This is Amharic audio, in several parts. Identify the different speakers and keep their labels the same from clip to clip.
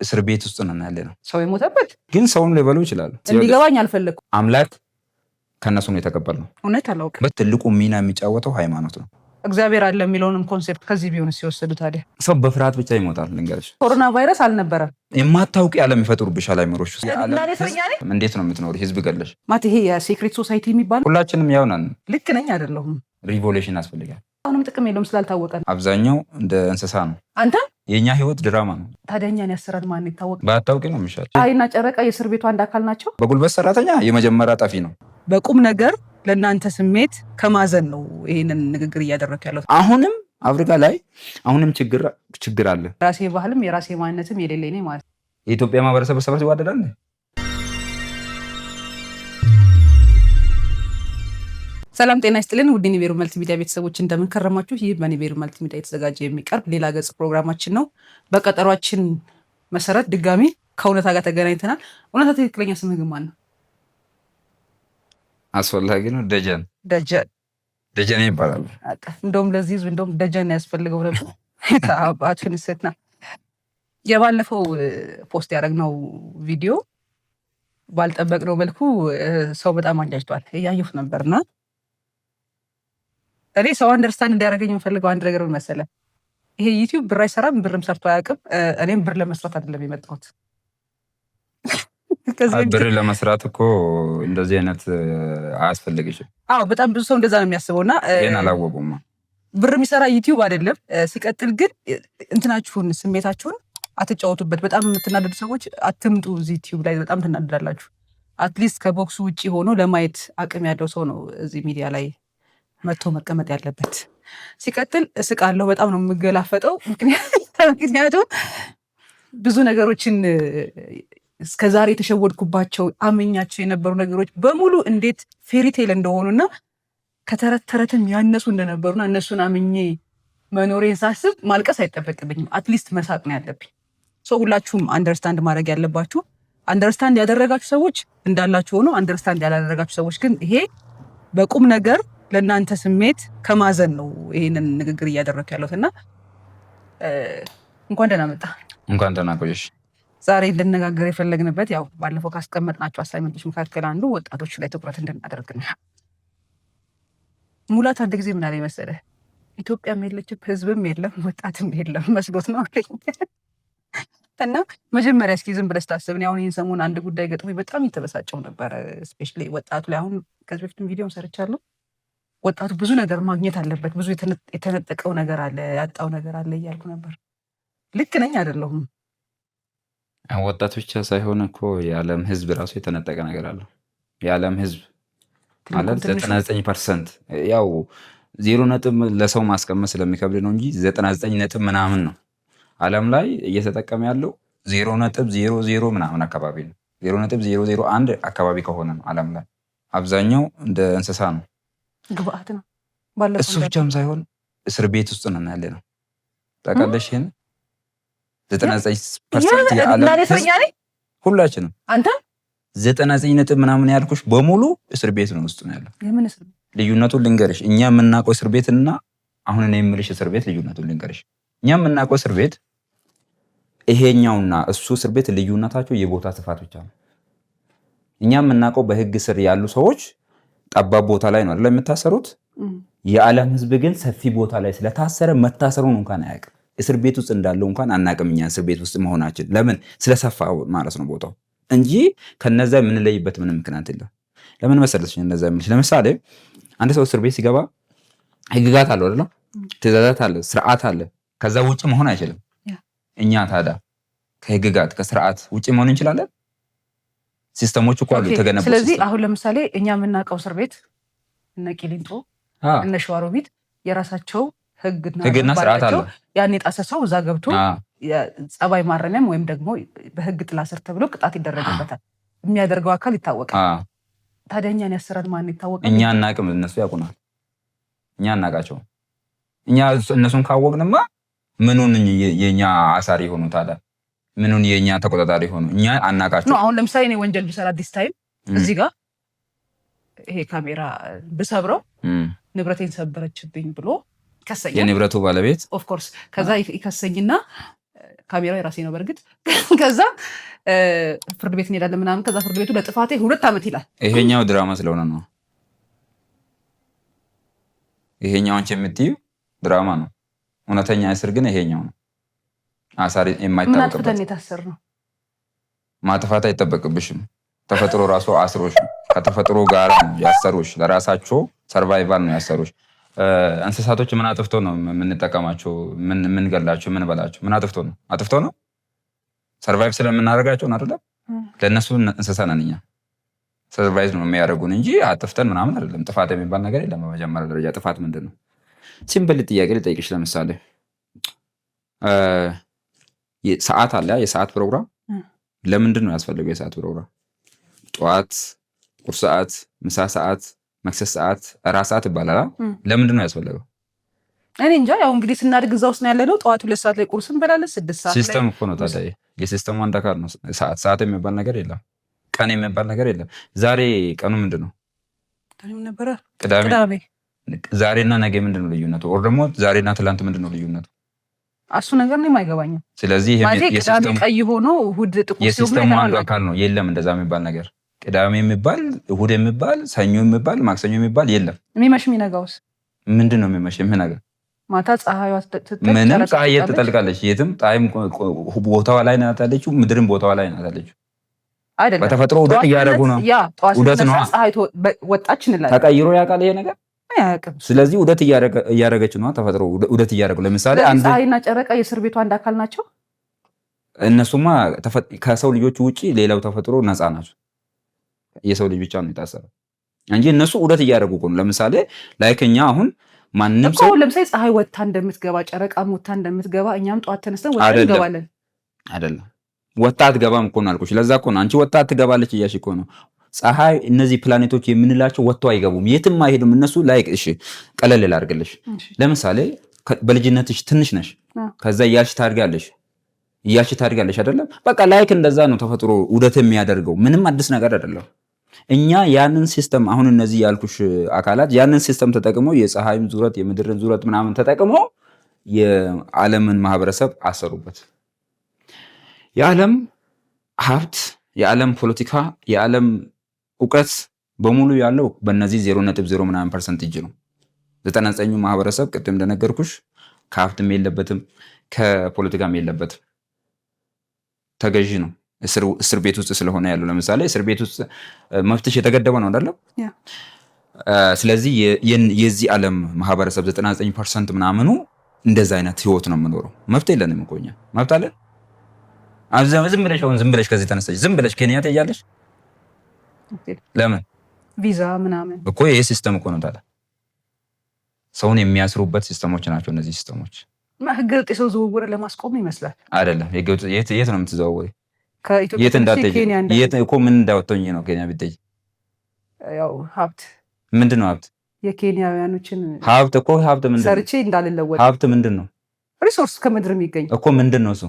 Speaker 1: እስር ቤት ውስጥ ነን ያለ ነው።
Speaker 2: ሰው የሞተበት
Speaker 1: ግን ሰውን ሊበሉ ይችላሉ።
Speaker 2: እንዲገባኝ አልፈለግኩም።
Speaker 1: አምላክ ከእነሱ ነው የተቀበልነው።
Speaker 2: እውነት አላውቅም።
Speaker 1: በትልቁ ሚና የሚጫወተው ሃይማኖት ነው።
Speaker 2: እግዚአብሔር አለ የሚለውንም concept ከዚህ ቢሆን ሲወሰዱ ታዲያ
Speaker 1: ሰው በፍርሃት ብቻ ይሞታል። ልንገርሽ፣
Speaker 2: ኮሮና ቫይረስ አልነበረም።
Speaker 1: የማታውቂ ዓለም ይፈጥሩብሻል አይምሮሽ ውስጥ።
Speaker 2: እና እኔ እስረኛ ነኝ?
Speaker 1: እንዴት ነው የምትኖሪ? ህዝብ ገለሽ።
Speaker 2: ማለት ይሄ የ secret society የሚባለው
Speaker 1: ሁላችንም ያው ነን።
Speaker 2: ልክ ነኝ አይደለሁም?
Speaker 1: Revolution ያስፈልጋል።
Speaker 2: አሁንም ጥቅም የለውም ስላልታወቀ ነው።
Speaker 1: አብዛኛው እንደ እንስሳ ነው።
Speaker 2: አንተ
Speaker 1: የእኛ ህይወት ድራማ ነው።
Speaker 2: ታዲያ እኛን ያሰራል ማን ይታወቅ?
Speaker 1: ባታውቂ ነው የሚሻል።
Speaker 2: ፀሐይና ጨረቃ የእስር ቤቱ አንድ አካል ናቸው።
Speaker 1: በጉልበት ሰራተኛ የመጀመሪያ ጠፊ ነው።
Speaker 2: በቁም ነገር ለእናንተ ስሜት ከማዘን ነው ይህንን ንግግር እያደረግኩ ያለው።
Speaker 1: አሁንም አፍሪካ ላይ አሁንም ችግር ችግር አለ።
Speaker 2: የራሴ ባህልም የራሴ ማንነትም የሌለኝ ነኝ ማለት ነው።
Speaker 1: የኢትዮጵያ ማህበረሰብ እርስ በርስ ይዋደዳል።
Speaker 2: ሰላም ጤና ይስጥልን ውድ ኒቤሩ መልቲ ሚዲያ ቤተሰቦች እንደምን ከረማችሁ? ይህ በኒቤሩ መልቲ ሚዲያ የተዘጋጀ የሚቀርብ ሌላ ገጽ ፕሮግራማችን ነው። በቀጠሯችን መሰረት ድጋሚ ከእውነታ ጋር ተገናኝተናል። እውነታ ትክክለኛ ስምህ ግን ማን ነው?
Speaker 1: አስፈላጊ ነው። ደጀን።
Speaker 2: ደጀን።
Speaker 1: ደጀን ይባላል።
Speaker 2: በቃ እንደውም ለዚህ ህዝብ እንደውም ደጀን ያስፈልገው ነበር። አባቱን ስትና የባለፈው post ያደረግነው ቪዲዮ ባልጠበቅነው መልኩ ሰው በጣም አንጃጅቷል። እያየሁት ነበርና እኔ ሰው understand እንዲያደርገኝ የምፈልገው አንድ ነገር ምን መሰለህ? ይሄ ዩቲዩብ ብር አይሰራም፣ ብርም ሰርቶ አያውቅም። እኔም ብር ለመስራት አይደለም የመጣሁት።
Speaker 1: ብር ለመስራት እኮ እንደዚህ አይነት አያስፈልግሽም።
Speaker 2: አዎ፣ በጣም ብዙ ሰው እንደዛ ነው የሚያስበው እና
Speaker 1: ይህን አላወቁም።
Speaker 2: ብር የሚሰራ ዩቲዩብ አይደለም። ሲቀጥል ግን እንትናችሁን ስሜታችሁን አትጫወቱበት። በጣም የምትናደዱ ሰዎች አትምጡ እዚህ ዩቲዩብ ላይ፣ በጣም ትናደዳላችሁ። At least ከ box ኡ ውጭ ሆኖ ለማየት አቅም ያለው ሰው ነው እዚህ ሚዲያ ላይ መጥቶ መቀመጥ ያለበት። ሲቀጥል እስቃለሁ፣ በጣም ነው የምገላፈጠው። ምክንያቱም ብዙ ነገሮችን እስከዛሬ የተሸወድኩባቸው አምኛቸው የነበሩ ነገሮች በሙሉ እንዴት fairy tale እንደሆኑና ከተረት ተረትም ያነሱ እንደነበሩና እነሱን አምኜ መኖሬን ሳስብ ማልቀስ አይጠበቅብኝም። At least መሳቅ ነው ያለብኝ። So ሁላችሁም understand ማድረግ ያለባችሁ፣ understand ያደረጋችሁ ሰዎች እንዳላችሁ ሆኖ understand ያላደረጋችሁ ሰዎች ግን ይሄ በቁም ነገር ለእናንተ ስሜት ከማዘን ነው ይሄንን ንግግር እያደረግኩ ያለሁት እና እንኳን ደህና መጣ።
Speaker 1: እንኳን ደህና ቆየሽ።
Speaker 2: ዛሬ እንድነጋገር የፈለግንበት ያው ባለፈው ካስቀመጥናቸው assignment ኦች መካከል አንዱ ወጣቶች ላይ ትኩረት እንድናደርግ ነው። ሙላት አንድ ጊዜ ምን አለኝ መሰለህ? ኢትዮጵያም የለችም፣ ህዝብም የለም፣ ወጣትም የለም መስሎት ነው አለኝ። እና መጀመሪያ እስኪ ዝም ብለህ ስታስብ፣ እኔ አሁን ይህን ሰሞን አንድ ጉዳይ ገጥሞኝ በጣም የተበሳጨው ነበረ። Especially ወጣቱ ላይ። አሁን ከዚህ በፊትም ቪዲዮም ሰርቻለሁ። ወጣቱ ብዙ ነገር ማግኘት አለበት፣ ብዙ የተነጠቀው ነገር አለ፣ ያጣው ነገር አለ እያልኩ ነበር። ልክ ነኝ አይደለሁም?
Speaker 1: ወጣት ብቻ ሳይሆን እኮ የዓለም ህዝብ ራሱ የተነጠቀ ነገር አለው። የዓለም ህዝብ ማለት 99%፣ ያው ዜሮ ነጥብ ለሰው ማስቀመጥ ስለሚከብድ ነው እንጂ 99 ነጥብ ምናምን ነው። ዓለም ላይ እየተጠቀመ ያለው 0.00 ምናምን አካባቢ ነው። 0.001 አካባቢ ከሆነ ነው። ዓለም ላይ አብዛኛው እንደ እንስሳ ነው።
Speaker 2: ግብአት ነው።
Speaker 1: እሱ ብቻም ሳይሆን እስር ቤት ውስጥ ነን ያለ ነው። ታውቃለሽ ይሄን 99% የዓለም ህዝብ ሁላችንም።
Speaker 2: አንተ
Speaker 1: 99 ነጥብ ምናምን ያልኩሽ በሙሉ እስር ቤት ነው ውስጥ ነው ያለው።
Speaker 2: የምን እስር ቤት?
Speaker 1: ልዩነቱን ልንገርሽ። እኛ የምናውቀው እስር ቤት እና አሁን እኔ የምልሽ እስር ቤት ልዩነቱን ልንገርሽ። እኛ የምናውቀው እስር ቤት ይሄኛውና እሱ እስር ቤት ልዩነታቸው የቦታ ስፋት ብቻ ነው። እኛ የምናውቀው በህግ ስር ያሉ ሰዎች ጠባብ ቦታ ላይ ነው አይደል የምታሰሩት? የዓለም ህዝብ ግን ሰፊ ቦታ ላይ ስለታሰረ መታሰሩን እንኳን አያውቅም። እስር ቤት ውስጥ እንዳለው እንኳን አናውቅም እኛ እስር ቤት ውስጥ መሆናችን። ለምን? ስለሰፋ ማለት ነው ቦታው እንጂ ከነዛ የምንለይበት ምንም ምክንያት የለም። ለምን መሰለሽ እነዛ የምልሽ፣ ለምሳሌ አንድ ሰው እስር ቤት ሲገባ ህግጋት አለው አይደል? ትእዛዛት አለ፣ ስርዓት አለ። ከዛ ውጭ መሆን አይችልም። እኛ ታዲያ ከህግጋት ከስርዓት ውጭ መሆን እንችላለን? System ኦች እኮ አሉ የተገነቡ።
Speaker 2: ስለዚህ አሁን ለምሳሌ እኛ የምናውቀው እስር ቤት እነ ቂሊንጦ እነ ሸዋሮቢት የራሳቸው
Speaker 1: ህግና ስርዓት አለ።
Speaker 2: ያን የጣሰ ሰው እዛ ገብቶ ጸባይ ማረሚያም ወይም ደግሞ በህግ ጥላ ስር ተብሎ ቅጣት ይደረግበታል። የሚያደርገው አካል ይታወቃል። ታዲያ እኛን ያሰራል ማን ይታወቃል?
Speaker 1: እኛ አናውቅም፣ እነሱ ያውቁናል። እኛ አናውቃቸውም። እኛ እነሱን ካወቅንማ ምኑን የኛ አሳሪ ሆኑ ታዲያ? ምኑን የኛ ተቆጣጣሪ ሆኑ? እኛ አናውቃቸው።
Speaker 2: አሁን ለምሳሌ እኔ ወንጀል ብሰራ this time እዚህ ጋር ይሄ ካሜራ ብሰብረው ንብረቴን ሰበረችብኝ ብሎ ይከሰኛል።
Speaker 1: የንብረቱ ባለቤት።
Speaker 2: Of course። ከዛ ይከሰኝና ካሜራው የራሴ ነው በእርግጥ። ከዛ ፍርድ ቤት እንሄዳለን ምናምን። ከዛ ፍርድ ቤቱ ለጥፋቴ 2 ዓመት ይላል።
Speaker 1: ይሄኛው ድራማ ስለሆነ ነው። ይሄኛው አንቺ የምትዩ ድራማ ነው። እውነተኛ እስር ግን ይሄኛው ነው። አሳሪ
Speaker 2: ምን
Speaker 1: የማይታወቅበት።
Speaker 2: አጥፍተን የታሰርነው?
Speaker 1: ማጥፋት አይጠበቅብሽም። ተፈጥሮ ራሱ አስሮሽ ነው። ከተፈጥሮ ጋር ነው ያሰሩሽ። ለራሳቸው survival ነው ያሰሩሽ። እንስሳቶች ምን አጥፍቶ ነው የምንጠቀማቸው፣ የምንገላቸው፣ የምንበላቸው? ምን አጥፍቶ ነው? አጥፍቶ ነው survive ስለምናደርጋቸው ነው አይደለም? ለእነሱ እንስሳ ነን እኛ። Survive ነው የሚያደርጉን እንጂ አጥፍተን ምናምን አይደለም። ጥፋት የሚባል ነገር የለም። በመጀመሪያ ደረጃ ጥፋት ምንድን ነው? Simple ጥያቄ ልጠይቅሽ። ለምሳሌ ሰዓት አለ፣ የሰዓት ፕሮግራም። ለምንድን ነው ያስፈልገው የሰዓት ፕሮግራም? ጠዋት ቁርስ ሰዓት፣ ምሳ ሰዓት፣ መክሰስ ሰዓት፣ እራት ሰዓት ይባላል። ለምንድን ነው ያስፈለገው?
Speaker 2: እኔ እንጃ። ያው እንግዲህ ስናድግ እዛ ውስጥ ነው ያለነው። ጠዋት 2 ሰዓት ላይ ቁርስ እንበላለን፣ 6 ሰዓት ላይ
Speaker 1: System እኮ ነው ታዲያ። የ system ኡ አንድ አካል ነው። ሰዓት ሰዓት የሚባል ነገር የለም። ቀን የሚባል ነገር የለም። ዛሬ ቀኑ ምንድን ነው?
Speaker 2: ነበረ?
Speaker 1: ቅዳሜ።
Speaker 2: ቅዳሜ።
Speaker 1: ዛሬና ነገ ምንድን ነው ልዩነቱ? Or ደግሞ ዛሬና ትላንት ምንድን ነው ልዩነቱ?
Speaker 2: እሱ ነገር እኔም አይገባኝም።
Speaker 1: ስለዚህ
Speaker 2: ማለቴ ቅዳሜ ቀይ ሆኖ እሑድ ጥቁር ሲሆን
Speaker 1: የ system ኡ አንዱ አካል ነው። የለም እንደዛ የሚባል ነገር። ቅዳሜ የሚባል፣ እሑድ የሚባል፣ ሰኞ የሚባል፣ ማክሰኞ የሚባል የለም።
Speaker 2: የሚመሽ የሚነጋውስ?
Speaker 1: ምንድን ነው የሚመሽ የሚነጋ?
Speaker 2: ማታ ፀሐይዋ ስትጠልቅ
Speaker 1: ምንም
Speaker 2: ጨረቃ
Speaker 1: ፀሐይ የት
Speaker 2: ትወጣለች።
Speaker 1: ትጠልቃለች? የትም ፀሐይም ቦታዋ ላይ ናት ያለችው፣ ምድርም ቦታዋ ላይ ናት ያለችው።
Speaker 2: አይደለም።
Speaker 1: በተፈጥሮ ዑደት
Speaker 2: ጠዋት
Speaker 1: እያደረጉ ነው።
Speaker 2: ያ ጠዋት
Speaker 1: ዑደት
Speaker 2: ስትነሳ
Speaker 1: ነዋ።
Speaker 2: ፀሐይ ወጣች እንላለን።
Speaker 1: ተቀይሮ ያውቃል ይሄ ነገር?
Speaker 2: አያውቅም።
Speaker 1: ስለዚህ ዑደት እያደረገች ነው ተፈጥሮ፣ ዑደት እያደረጉ ለምሳሌ
Speaker 2: ስለዚህ
Speaker 1: አንድ
Speaker 2: ፀሐይና ጨረቃ የእስር ቤቱ አንድ አካል ናቸው።
Speaker 1: እነሱማ ከሰው ልጆች ውጪ ሌላው ተፈጥሮ ነፃ ናቸው። የሰው ልጅ ብቻ ነው የታሰረው እንጂ እነሱ ዑደት እያደረጉ እኮ ነው። ለምሳሌ like እኛ አሁን ማንም
Speaker 2: እኮ
Speaker 1: ሰው
Speaker 2: ለምሳሌ ፀሐይ ወጥታ እንደምትገባ፣ ጨረቃም ወጥታ እንደምትገባ እኛም ጠዋት ተነስተን ወጥተን
Speaker 1: አይደለም።
Speaker 2: እንገባለን።
Speaker 1: አይደለም፣ ወጣ አትገባም እኮ ነው አልኩሽ። ለዛ እኮ ነው አንቺ ወጣ ትገባለች እያልሽ እኮ ነው። ፀሐይ፣ እነዚህ ፕላኔቶች የምንላቸው ወጥተው አይገቡም፣ የትም አይሄዱም። እነሱ like እሺ፣ ቀለል ላድርግልሽ። ለምሳሌ በልጅነትሽ ትንሽ ነሽ፣ ከዛ እያልሽ ታድጋለሽ፣ እያልሽ ታድጋለሽ አይደለም? በቃ like እንደዛ ነው ተፈጥሮ ዑደት የሚያደርገው፣ ምንም አዲስ ነገር አይደለም። እኛ ያንን system፣ አሁን እነዚህ ያልኩሽ አካላት ያንን system ተጠቅመው የፀሐይን ዙረት የምድርን ዙረት ምናምን ተጠቅመው የዓለምን ማህበረሰብ አሰሩበት። የዓለም ሀብት፣ የዓለም ፖለቲካ፣ የዓለም እውቀት በሙሉ ያለው በእነዚህ 0.0 ምናምን percent እጅ ነው። 99ኙ ማህበረሰብ ቅድም እንደነገርኩሽ ከሀብትም የለበትም፣ ከፖለቲካም የለበትም። ተገዢ ነው። እስር ቤት ውስጥ ስለሆነ ያለው፣ ለምሳሌ እስር ቤት ውስጥ መብትሽ የተገደበ ነው አይደለም?
Speaker 2: Yeah።
Speaker 1: ስለዚህ የዚህ ዓለም ማህበረሰብ 99% ምናምኑ እንደዛ አይነት ህይወት ነው የምኖረው። መብት የለንም እኮ እኛ። መብት አለን? ዝም ብለሽ አሁን ዝም ብለሽ ከዚህ ተነስተሽ ዝም ብለሽ ኬንያ ትሄጃለሽ? ለምን?
Speaker 2: ቪዛ ምናምን።
Speaker 1: እኮ ይሄ system እኮ ነው ታዲያ። ሰውን የሚያስሩበት system ኦች ናቸው እነዚህ system ኦች።
Speaker 2: ህገ ወጥ የሰው ዝውውርን ለማስቆም ይመስላል።
Speaker 1: አይደለም። የት ነው የምትዘዋወሪ?
Speaker 2: ከኢትዮጵያ
Speaker 1: የት
Speaker 2: ተነስቼ
Speaker 1: እንዳትሄጂ?
Speaker 2: ኬንያ
Speaker 1: የት እኮ ምን እንዳወጣኝ ነው ኬንያ ብትሄጂ?
Speaker 2: ያው ሀብት።
Speaker 1: ምንድን ነው ሀብት?
Speaker 2: የኬንያውያኖችን
Speaker 1: ሀብት እኮ ሀብት ምንድን ነው?
Speaker 2: ሰርቼ እንዳልለወጥ።
Speaker 1: ሀብት ምንድን ነው?
Speaker 2: Resource ከምድር የሚገኝ።
Speaker 1: እኮ ምንድን ነው እሱ?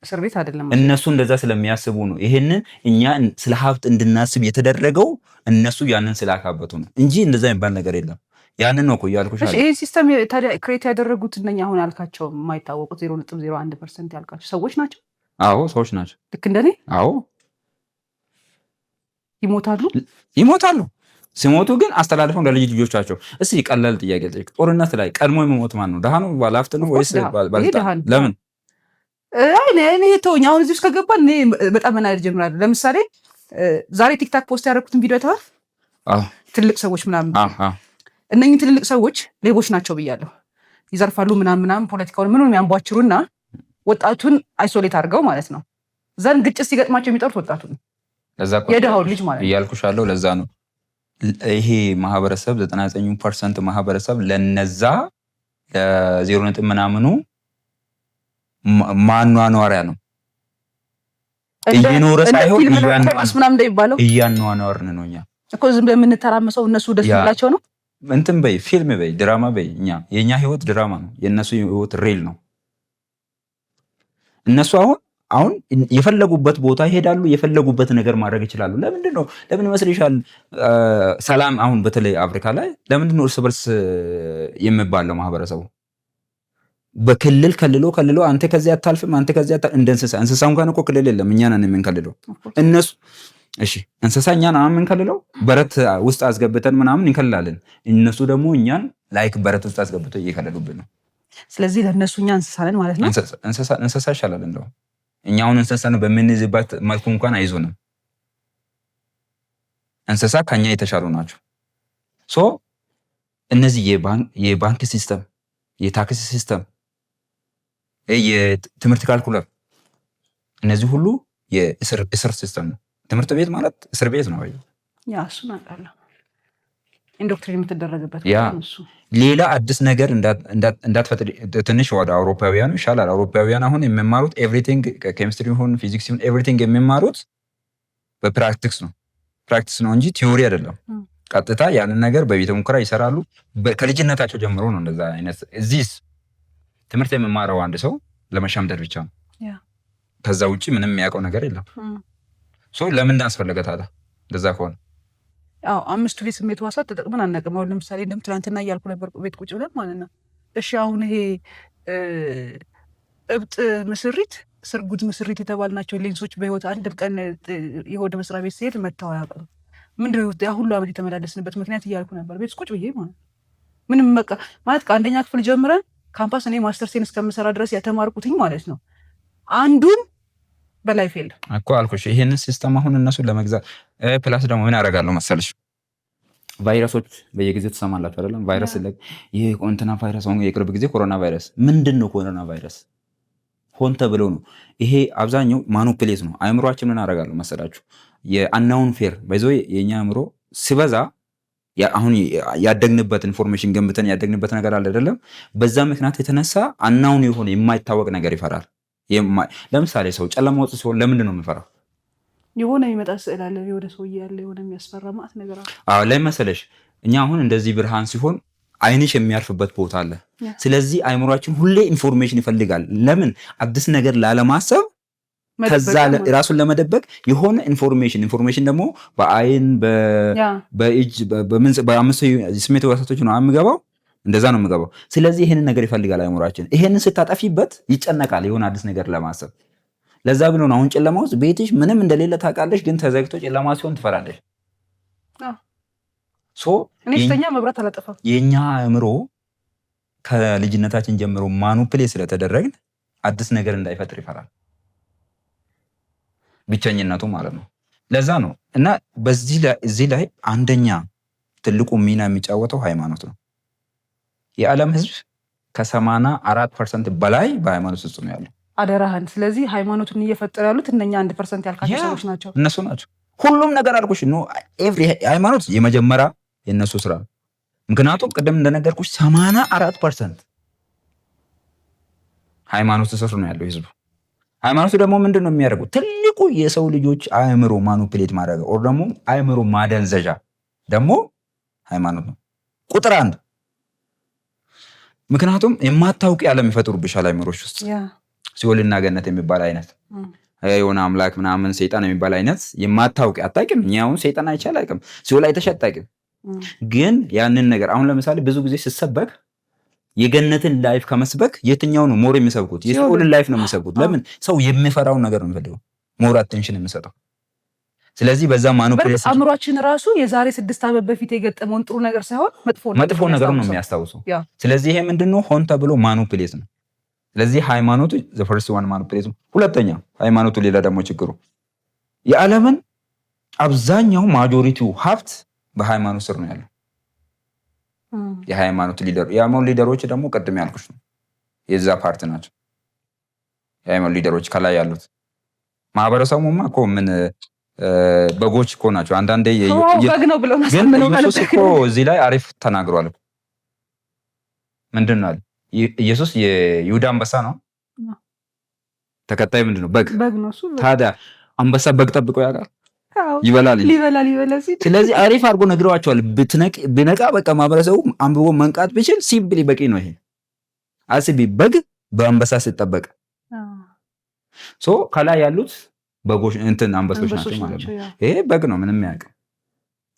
Speaker 2: እስር ቤት አይደለም።
Speaker 1: እነሱ እንደዛ ስለሚያስቡ ነው። ይሄንን እኛ ስለ ሀብት እንድናስብ የተደረገው እነሱ ያንን ስላካበቱ ነው እንጂ እንደዛ የሚባል ነገር የለም። ያንን ነው እኮ እያልኩሽ
Speaker 2: እሺ
Speaker 1: ያለሁት።
Speaker 2: ይሄን system ታዲያ create ያደረጉት እነኛ አሁን ያልካቸው የማይታወቁት 0.01% ያልካቸው ሰዎች ናቸው።
Speaker 1: አዎ፣ ሰዎች ናቸው።
Speaker 2: ልክ እንደኔ።
Speaker 1: አዎ።
Speaker 2: ይሞታሉ።
Speaker 1: ይሞታሉ። ሲሞቱ ግን አስተላልፈው ለልጅ ልጆቻቸው። እስኪ ቀላል ጥያቄ ልጠይቅ። ጦርነት ላይ ቀድሞ የሚሞት ማን ነው? ድሃ ነው? ባለሀብት ነው ወይስ
Speaker 2: ድሃ። ይሄ
Speaker 1: ባለስልጣን?
Speaker 2: ድሃ ነው።
Speaker 1: ለምን?
Speaker 2: አይ እኔ ተወኝ። አሁን እዚህ ውስጥ ከገባን እኔ በጣም መናደድ ጀምራለሁ። ለምሳሌ ዛሬ TikTok post ያደረኩትን ቪዲዮ አይተዋል?
Speaker 1: አዎ።
Speaker 2: ትልቅ ሰዎች ምናምን
Speaker 1: አዎ አዎ።
Speaker 2: እነኝህ ትልልቅ ሰዎች ሌቦች ናቸው ብያለሁ። ይዘርፋሉ ምናምን ምናምን፣ ፖለቲካውን ምኑን ያንቧችሩና ወጣቱን isolate አድርገው ማለት ነው። ዘንድ ግጭት ሲገጥማቸው የሚጠሩት ወጣቱን ነው።
Speaker 1: ለዛ እኮ
Speaker 2: የድሃውን ልጅ ማለት ነው።
Speaker 1: እያልኩሽ ያለው ለዛ ነው። ይሄ ማህበረሰብ፣ 99% ማህበረሰብ ለነዛ ለዜሮ ነጥብ ምናምኑ ማኗኗሪያ ነው። እየኖረ
Speaker 2: እንደ
Speaker 1: ሳይሆን
Speaker 2: ፊልም ተራስ ምናምን እንደሚባለው
Speaker 1: እያኗኗርን ነው እኛ።
Speaker 2: እኮ ዝም ብለን የምንተራመሰው እነሱ ደስ ብላቸው ነው።
Speaker 1: እንትን በይ፣ ፊልም በይ፣ ድራማ በይ። እኛ የእኛ ህይወት ድራማ ነው፣ የእነሱ ህይወት real ነው። እነሱ አሁን የፈለጉበት ቦታ ይሄዳሉ፣ የፈለጉበት ነገር ማድረግ ይችላሉ። ለምንድን ነው፣ ለምን ይመስልሻል? ሰላም አሁን በተለይ አፍሪካ ላይ ለምንድን ነው እርስ በርስ የሚባለው ማህበረሰቡ? በክልል ከልሎ ከልሎ አንተ ከዚህ አታልፍም፣ አንተ ከዚህ እንደ እንስሳ። እንስሳ እንኳን እኮ ክልል የለም፣ እኛ ነን የምንከልለው እነሱ። እሺ፣ እንስሳ እኛን አሁን የምንከልለው በረት ውስጥ አስገብተን ምናምን እንከልላለን። እነሱ ደግሞ እኛን like በረት ውስጥ አስገብተው እየከለሉብን ነው።
Speaker 2: ስለዚህ ለእነሱ እኛ እንስሳ ነን ማለት ነው።
Speaker 1: እንስሳ ይሻላል እንደው። እኛ አሁን እንስሳ ነው በምንይዝበት መልኩ እንኳን አይዙንም። እንስሳ ከኛ የተሻሉ ናቸው። So እነዚህ የባንክ system፣ የ tax system፣ የትምህርት curriculum፣ እነዚህ ሁሉ የእስር system ነው። ትምህርት ቤት ማለት እስር ቤት ነው።
Speaker 2: Yeah፣ እሱን አውቃለሁ። Indoctrinate የምትደረግበት እሱ።
Speaker 1: ሌላ አዲስ ነገር እንዳትፈጥር። ትንሽ ወደ አውሮፓውያኑ ይሻላል። አውሮፓውያን አሁን የሚማሩት everything፣ ኬሚስትሪ ይሁን ፊዚክስ ይሁን everything የሚማሩት በ practice ነው። Practice ነው እንጂ theory አይደለም። ቀጥታ ያንን ነገር በቤተ ሙከራ ይሰራሉ። ከልጅነታቸው ጀምሮ ነው እንደዛ አይነት። እዚህስ ትምህርት የሚማረው አንድ ሰው ለመሸምደድ ብቻ ነው። ከዛ ውጭ ምንም የሚያውቀው ነገር የለም። So ለምን አስፈለገ ታዲያ እንደዛ ከሆነ?
Speaker 2: አዎ፣ አምስቱ የስሜት ሕዋሳት ተጠቅመን አናውቅም። አሁን ለምሳሌ እንደም ትናንትና እያልኩ ነበር ቤት ቁጭ ብለን ማለት ነው። እሺ፣ አሁን ይሄ እብጥ ምስሪት፣ ስርጉድ ምስሪት የተባልናቸው ሌንሶች በህይወት አንድም ቀን የሆነ መስሪያ ቤት ሲሄድ መጥተው አያውቁም። ምንድን ነው ያ ሁሉ ዓመት የተመላለስንበት ምክንያት እያልኩ ነበር ቤት ቁጭ ብዬ ማለት ነው። ምንም በቃ ማለት ከአንደኛ ክፍል ጀምረን ካምፓስ እኔ ማስተርሴን እስከምሰራ ድረስ የተማርኩትኝ ማለት ነው፣ አንዱን በ life የለም።
Speaker 1: እኮ አልኩሽ፣ ይሄንን system አሁን እነሱ ለመግዛት። Plus ደግሞ ምን ያደርጋሉ መሰለሽ? ቫይረሶች በየጊዜው ትሰማላችሁ አይደለም? ቫይረስ፣ ይህ እንትና ቫይረስ፣ አሁን የቅርብ ጊዜ ኮሮና ቫይረስ። ምንድን ነው ኮሮና ቫይረስ? ሆን ተብሎ ነው። ይሄ አብዛኛው manipulate ነው። አእምሯችን ምን ያደርጋሉ መሰላችሁ? የ unknown fear by the way የእኛ አእምሮ ሲበዛ አሁን ያደግንበት information ገንብተን ያደግንበት ነገር አለ አይደለም? በዛ ምክንያት የተነሳ unknown የሆነ የማይታወቅ ነገር ይፈራል። ለምሳሌ ሰው ጨለማ ውስጥ ሲሆን ለምንድን ነው የሚፈራው?
Speaker 2: የሆነ የሚመጣ ስዕል አለ፣ የሆነ ሰውዬ ያለ፣ የሆነ የሚያስፈራ ማለት ነገር አለ።
Speaker 1: አዎ፣ ላይ መሰለሽ እኛ አሁን እንደዚህ ብርሃን ሲሆን አይንሽ የሚያርፍበት ቦታ አለ። ስለዚህ አይምሯችን ሁሌ information ይፈልጋል። ለምን? አዲስ ነገር ላለማሰብ፣ ከዛ ራሱን ለመደበቅ የሆነ information። Information ደግሞ በአይን፣ በእጅ፣ በአምስቱ ስሜት ሕዋሳቶች ነው የሚገባው። እንደዛ ነው የሚገባው። ስለዚህ ይሄንን ነገር ይፈልጋል አይምሯችን። ይሄንን ስታጠፊበት ይጨነቃል የሆነ አዲስ ነገር ለማሰብ። ለዛ ብሎ ነው አሁን ጨለማ ውስጥ ቤትሽ ምንም እንደሌለ ታውቃለሽ፣ ግን ተዘግቶ ጨለማ ሲሆን ትፈራለሽ። So
Speaker 2: እኔ ስተኛ መብራት አላጠፋም።
Speaker 1: የኛ አእምሮ ከልጅነታችን ጀምሮ manipulate ስለተደረግን አዲስ ነገር እንዳይፈጥር ይፈራል። ብቸኝነቱ ማለት ነው። ለዛ ነው። እና በዚህ እዚህ ላይ አንደኛ ትልቁ ሚና የሚጫወተው ሃይማኖት ነው። የዓለም ህዝብ ከ84% በላይ በሃይማኖት ውስጥ ነው ያለው።
Speaker 2: አደራህን። ስለዚህ ሃይማኖቱን እየፈጠሩ ያሉት እነኛ 1% ያልካቸው ሰዎች ናቸው።
Speaker 1: እነሱ ናቸው። ሁሉም ነገር አልኩሽ። No, every ሃይማኖት የመጀመሪያ የእነሱ ስራ ነው። ምክንያቱም ቅድም እንደነገርኩሽ 84% ሃይማኖት ስር ነው ያለው ህዝቡ። ሃይማኖቱ ደግሞ ምንድን ነው የሚያደርጉት? ትልቁ የሰው ልጆች አእምሮ manipulate ማድረግ or ደግሞ አእምሮ ማደንዘዣ ደግሞ ሃይማኖት ነው ቁጥር አንድ። ምክንያቱም የማታውቂ ዓለም ይፈጥሩብሻል አእምሮሽ ውስጥ፣ ሲኦልና ገነት የሚባል አይነት፣ የሆነ አምላክ ምናምን ሰይጣን የሚባል አይነት የማታውቂ። አታውቂም። እኛ አሁን ሰይጣን አይቼ አላውቅም፣ ሲኦል አይተሽ አታውቂም። ግን ያንን ነገር አሁን ለምሳሌ ብዙ ጊዜ ስሰበክ የገነትን life ከመስበክ የትኛው ነው more የሚሰብኩት? የሲኦልን life ነው የሚሰብኩት። ለምን? ሰው የሚፈራውን ነገር ነው የሚፈልገው፣ more attention የሚሰጠው። ስለዚህ በዛ manipulate
Speaker 2: አእምሯችን ራሱ የዛሬ 6 ዓመት በፊት የገጠመውን ጥሩ ነገር ሳይሆን መጥፎ
Speaker 1: መጥፎ ነገር ነው የሚያስታውሰው። ስለዚህ ይሄ ምንድነው? ሆን ተብሎ manipulate ነው። ስለዚህ ሃይማኖቱ the first one manipulate ነው። ሁለተኛ ሃይማኖቱ ሌላ ደግሞ ችግሩ የዓለምን አብዛኛው majority ው ሀብት በሃይማኖት ስር ነው ያለው። የሃይማኖት leader የሃይማኖት leader ኦች ደግሞ ቅድም ያልኩሽ ነው፣ የዛ part ናቸው። የሃይማኖት leader ኦች ከላይ ያሉት፣ ማህበረሰቡማ እኮ ምን በጎች እኮ ናቸው። አንዳንዴ
Speaker 2: በግ ነው ብለው
Speaker 1: ግን ኢየሱስ እኮ እዚህ ላይ አሪፍ ተናግሯል። ምንድን ነው ኢየሱስ? የይሁዳ አንበሳ ነው። ተከታይ ምንድን ነው? በግ። ታዲያ አንበሳ በግ ጠብቆ ያውቃል? ይበላል።
Speaker 2: ሊበላ ሊበላ ሲል።
Speaker 1: ስለዚህ አሪፍ አድርጎ ነግረዋቸዋል። ብነቃ በቃ ማህበረሰቡ አንብቦ መንቃት ብችል simply በቂ ነው። ይሄ አስቢ፣ በግ በአንበሳ ሲጠበቅ፣ so ከላይ ያሉት በጎች እንትን አንበሶች ናቸው ማለት ነው። ይሄ በግ ነው፣ ምንም ያውቅ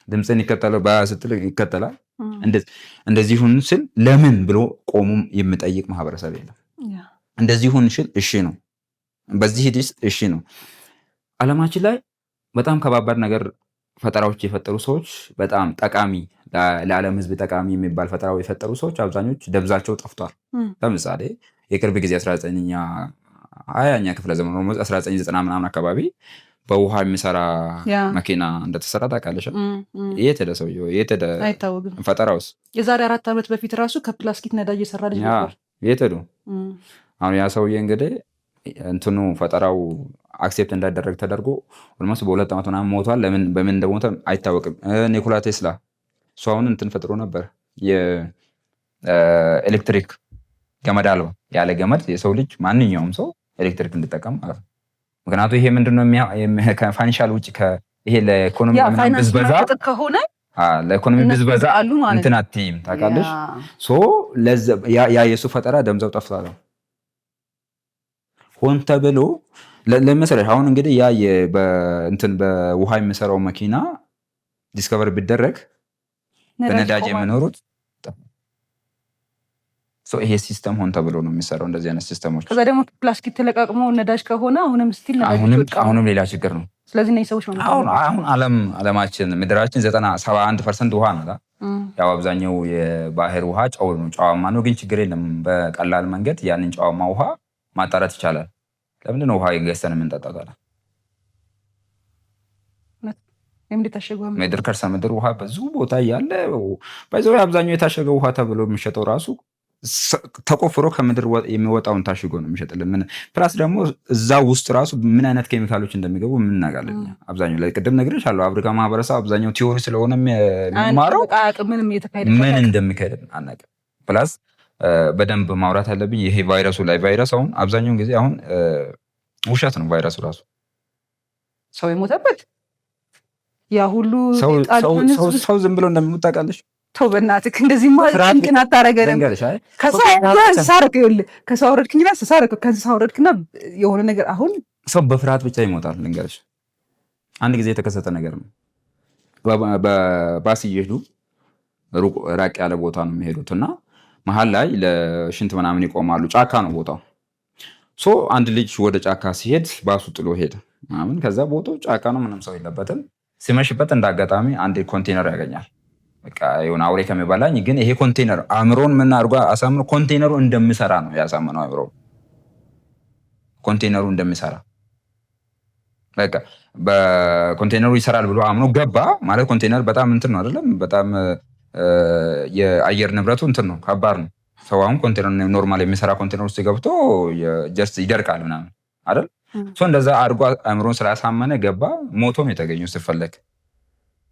Speaker 1: ድምፅን ይከተላል፣ ስትል ይከተላል። እንደዚህ ሁን ስል ለምን ብሎ ቆሙም የሚጠይቅ ማህበረሰብ የለም። እንደዚህ ሁን ሽል እሺ ነው። በዚህ ሂድ እሺ ነው። አለማችን ላይ በጣም ከባባድ ነገር ፈጠራዎች የፈጠሩ ሰዎች፣ በጣም ጠቃሚ፣ ለዓለም ሕዝብ ጠቃሚ የሚባል ፈጠራው የፈጠሩ ሰዎች አብዛኞች ደብዛቸው ጠፍቷል። ለምሳሌ የቅርብ ጊዜ 19ኛ 20ኛ ክፍለ ዘመን፣ 1990 ምናምን አካባቢ በውሃ የሚሰራ መኪና እንደተሰራ ታውቃለሽ? የት ሄደ ሰውዬው? የት ሄደ?
Speaker 2: አይታወቅም።
Speaker 1: ፈጠራውስ?
Speaker 2: የዛሬ 4 ዓመት በፊት ራሱ ከፕላስቲክ ነዳጅ የሰራ ልጅ ነበር።
Speaker 1: የት ሄዱ? አሁን ያ ሰውዬ እንግዲህ እንትኑ ፈጠራው accept እንዳይደረግ ተደርጎ almost በ2 ዓመት ምናምን ሞቷል። ለምን በምን እንደሞተ አይታወቅም። ኒኮላ ቴስላ እሱ አሁን እንትን ፈጥሮ ነበር፣ የኤሌክትሪክ ገመድ አልባ፣ ያለ ገመድ የሰው ልጅ ማንኛውም ሰው ኤሌክትሪክ እንዲጠቀም ማለት ነው። ምክንያቱ ይሄ ምንድነው ከ financial ውጭ ይሄ ለኢኮኖሚ ብዝበዛ
Speaker 2: ከሆነ
Speaker 1: ለኢኮኖሚ ብዝበዛ እንትን አትይም ታውቃለሽ። So ያ የእሱ ፈጠራ ደብዛው ጠፍቷል። ሆን ተብሎ ለመሰለሽ አሁን እንግዲህ ያ እንትን በውሃ የሚሰራው መኪና discover ቢደረግ በነዳጅ የሚኖሩት፣ ይሄ system ሆን ተብሎ ነው የሚሰራው። እንደዚህ አይነት system ኦች
Speaker 2: ከዛ ደግሞ ፕላስቲክ ተለቃቅሞ ነዳጅ ከሆነ አሁንም still
Speaker 1: አሁንም ሌላ ችግር ነው።
Speaker 2: ስለዚህ እነዚህ ሰዎች
Speaker 1: አሁን አሁን ዓለማችን ምድራችን 71% ውሃ ናት። ያው አብዛኛው የባህር ውሃ ጨው ነው፣ ጨዋማ ነው። ግን ችግር የለም፣ በቀላል መንገድ ያንን ጨዋማ ውሃ ማጣራት ይቻላል። ለምንድን ነው ውሃ ገዝተን የምንጠጣው ታዲያ? ምድር ከርሰ ምድር ውሃ ብዙ ቦታ እያለ by the way አብዛኛው የታሸገ ውሃ ተብሎ የሚሸጠው ራሱ ተቆፍሮ ከምድር የሚወጣውን ታሽጎ ነው የሚሸጥልን። ምን plus ደግሞ እዛ ውስጥ ራሱ ምን አይነት ኬሚካሎች እንደሚገቡ ምን እናውቃለን? አብዛኛው ላይ ቅድም ነግሬሻለሁ። አፍሪካ ማህበረሰብ አብዛኛው theory ስለሆነ የሚማረው ምን እንደሚካሄድ አናውቅም። Plus በደንብ ማውራት ያለብኝ ይሄ ቫይረሱ ላይ፣ ቫይረስ አሁን አብዛኛውን ጊዜ አሁን ውሸት ነው ቫይረሱ ራሱ።
Speaker 2: ሰው የሞተበት ያ ሁሉ
Speaker 1: ሰው ዝም ብሎ እንደሚሞት ታውቃለሽ?
Speaker 2: ተው በእናትህ፣ እንደዚህ ጭንቅን አታረገንም። ከሰው አውረድክኝና ሳረክ፣ ከእንስሳ አውረድክና የሆነ ነገር አሁን
Speaker 1: ሰው በፍርሃት ብቻ ይሞታል። ልንገርሽ፣ አንድ ጊዜ የተከሰተ ነገር ነው። በባስ እየሄዱ ሩቅ ራቅ ያለ ቦታ ነው የሚሄዱት እና መሀል ላይ ለሽንት ምናምን ይቆማሉ። ጫካ ነው ቦታው። So አንድ ልጅ ወደ ጫካ ሲሄድ ባሱ ጥሎ ሄደ ምናምን። ከዛ ቦታው ጫካ ነው፣ ምንም ሰው የለበትም። ሲመሽበት እንደ አጋጣሚ አንድ ኮንቴነር ያገኛል። በቃ የሆነ አውሬ ከሚበላኝ ግን ይሄ ኮንቴነር፣ አእምሮን ምን አድርጎ አሳምኖ ኮንቴነሩ እንደሚሰራ ነው ያሳመነው። አእምሮ ኮንቴነሩ እንደሚሰራ፣ በቃ በኮንቴነሩ ይሰራል ብሎ አምኖ ገባ። ማለት ኮንቴነር በጣም እንትን ነው አይደለም? በጣም የአየር ንብረቱ እንትን ነው፣ ከባድ ነው። ሰው አሁን ኮንቴነር normal የሚሰራ ኮንቴነር ውስጥ ገብቶ just ይደርቃል ምናምን አይደል? እንደዛ አድርጎ አእምሮን ስላሳመነ ገባ። ሞቶም የተገኘው ሲፈለግ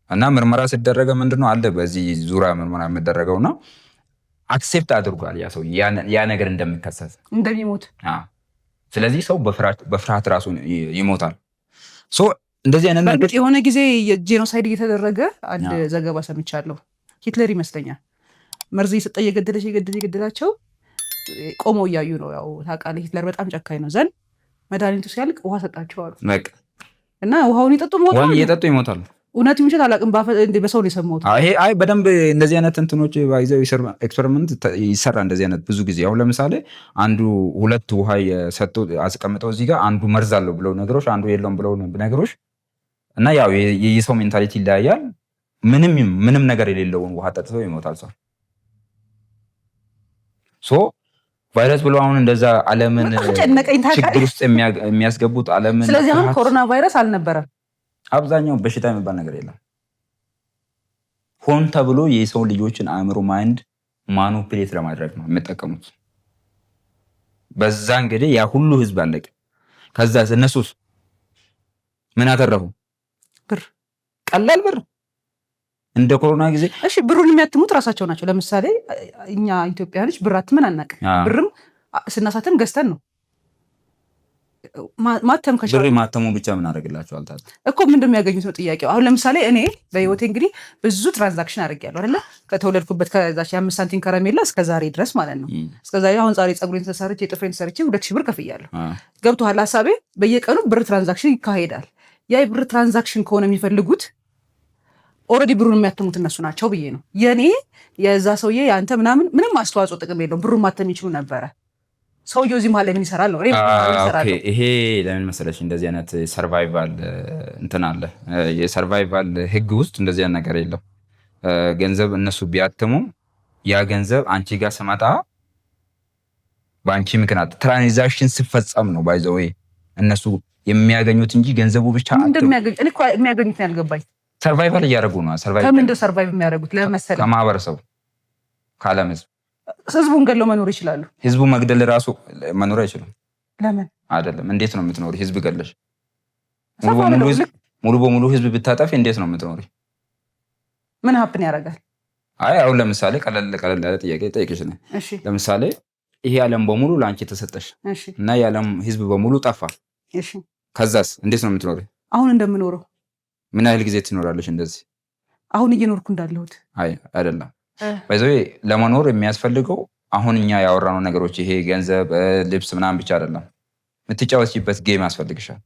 Speaker 1: እና ምርመራ ሲደረገ ምንድነው አለ በዚህ ዙሪያ ምርመራ የሚደረገው እና accept አድርጓል ያ ሰው ያ ነገር እንደሚከሰት
Speaker 2: እንደሚሞት።
Speaker 1: ስለዚህ ሰው በፍርሃት ራሱ ይሞታል። እንደዚህ አይነት ነገር
Speaker 2: የሆነ ጊዜ የ genocide እየተደረገ አንድ ዘገባ ሰምቻለሁ። ሂትለር ይመስለኛል መርዝ እየሰጠ እየገደለች እየገደለ እየገደላቸው ቆመው እያዩ ነው። ያው ታውቃለህ ሂትለር በጣም ጨካኝ ነው። Then መድኃኒቱ ሲያልቅ ውሃ ሰጣቸው አሉ እና ውሃውን ይጠጡ
Speaker 1: ሞታሉ፣ እየጠጡ ይሞታሉ።
Speaker 2: እውነት ውሸት አላውቅም፣ በሰው ነው የሰማሁት።
Speaker 1: ይሄ አይ በደንብ እንደዚህ አይነት እንትኖች ባይዘው experiment ይሰራ እንደዚህ አይነት ብዙ ጊዜ። አሁን ለምሳሌ አንዱ ሁለት ውሃ የሰጡ አስቀምጠው እዚህ ጋር አንዱ መርዝ አለው ብለው ነገሮች፣ አንዱ የለውም ብለው ነገሮች እና ያው የሰው mentality ይለያያል። ምንም ምንም ነገር የሌለውን ውሃ ጠጥተው ይሞታል ሰው። So ቫይረስ ብሎ አሁን እንደዛ ዓለምን ችግር ውስጥ የሚያስገቡት ዓለምን
Speaker 2: ስለዚህ አሁን ኮሮና ቫይረስ አልነበረም።
Speaker 1: አብዛኛው በሽታ የሚባል ነገር የለም። ሆን ተብሎ የሰው ልጆችን አእምሮ mind manipulate ለማድረግ ነው የሚጠቀሙት። በዛ እንግዲህ ያ ሁሉ ህዝብ አለቀ። ከዛ እነሱስ ምን አተረፉ?
Speaker 2: ብር፣
Speaker 1: ቀላል ብር እንደ ኮሮና ጊዜ።
Speaker 2: እሺ፣ ብሩን የሚያትሙት ራሳቸው ናቸው። ለምሳሌ እኛ ኢትዮጵያኖች ብር አትመን አናውቅም። ብርም ስናሳትም ገዝተን ነው ማተም።
Speaker 1: ከቻሉ ብር ማተሙ ብቻ ምን አደረግላቸዋል ታዲያ?
Speaker 2: እኮ ምንድን የሚያገኙት ነው ጥያቄው። አሁን ለምሳሌ እኔ በህይወቴ እንግዲህ ብዙ transaction አድርጌያለሁ አይደለ? ከተወለድኩበት ከዛች የ5 ሳንቲም ከረሜላ እስከ ዛሬ ድረስ ማለት ነው። እስከ ዛሬ፣ አሁን ዛሬ ፀጉሬን ተሰርቼ ጥፍሬን ተሰርቼ 2,000 ብር ከፍያለሁ። ገብቶሃል ሀሳቤ? በየቀኑ ብር transaction ይካሄዳል። ያ የብር transaction ከሆነ የሚፈልጉት already ብሩን የሚያትሙት እነሱ ናቸው ብዬ ነው። የኔ የዛ ሰውዬ የአንተ ምናምን ምንም አስተዋጽኦ ጥቅም የለውም። ብሩን ማተም ይችሉ ነበረ። ሰውየው እዚህ መሀል ላይ ምን ይሰራል ነው? እኔ ምን ይሰራል?
Speaker 1: ይሄ ለምን መሰለሽ እንደዚህ አይነት survival እንትን አለ። የ survival ህግ ውስጥ እንደዚህ አይነት ነገር የለም። ገንዘብ እነሱ ቢያትሙ ያ ገንዘብ አንቺ ጋር ስመጣ በአንቺ ምክንያት transaction ሲፈጸም ነው by the way እነሱ የሚያገኙት እንጂ ገንዘቡ ብቻ
Speaker 2: የሚያገኙት ነው ያልገባኝ።
Speaker 1: Survival እያደረጉ ነው።
Speaker 2: ከምንድን ነው survive የሚያደርጉት? ለመሰለህ
Speaker 1: ከማህበረሰቡ፣ ከዓለም ህዝብ።
Speaker 2: ህዝቡን ገለው መኖር ይችላሉ።
Speaker 1: ህዝቡ መግደል ራሱ መኖር አይችሉም።
Speaker 2: ለምን?
Speaker 1: አይደለም፣ እንዴት ነው የምትኖሪ? ህዝብ ገለሽ ሙሉ በሙሉ ህዝብ ብታጠፊ እንዴት ነው የምትኖሪ?
Speaker 2: ምን happen ያደርጋል?
Speaker 1: አይ፣ አሁን ለምሳሌ ቀለል ቀለል ያለ ጥያቄ ጠይቅሽ ነው። ለምሳሌ ይሄ ዓለም በሙሉ ለአንቺ ተሰጠሽ እና የዓለም ህዝብ በሙሉ ጠፋ። ከዛስ እንዴት ነው የምትኖሪ?
Speaker 2: አሁን እንደምኖረው።
Speaker 1: ምን ያህል ጊዜ ትኖራለሽ እንደዚህ?
Speaker 2: አሁን እየኖርኩ እንዳለሁት።
Speaker 1: አይ፣ አይደለም። By the way ለመኖር የሚያስፈልገው አሁን እኛ ያወራነው ነገሮች ይሄ ገንዘብ፣ ልብስ ምናምን ብቻ አይደለም። የምትጫወቺበት game ያስፈልግሻል።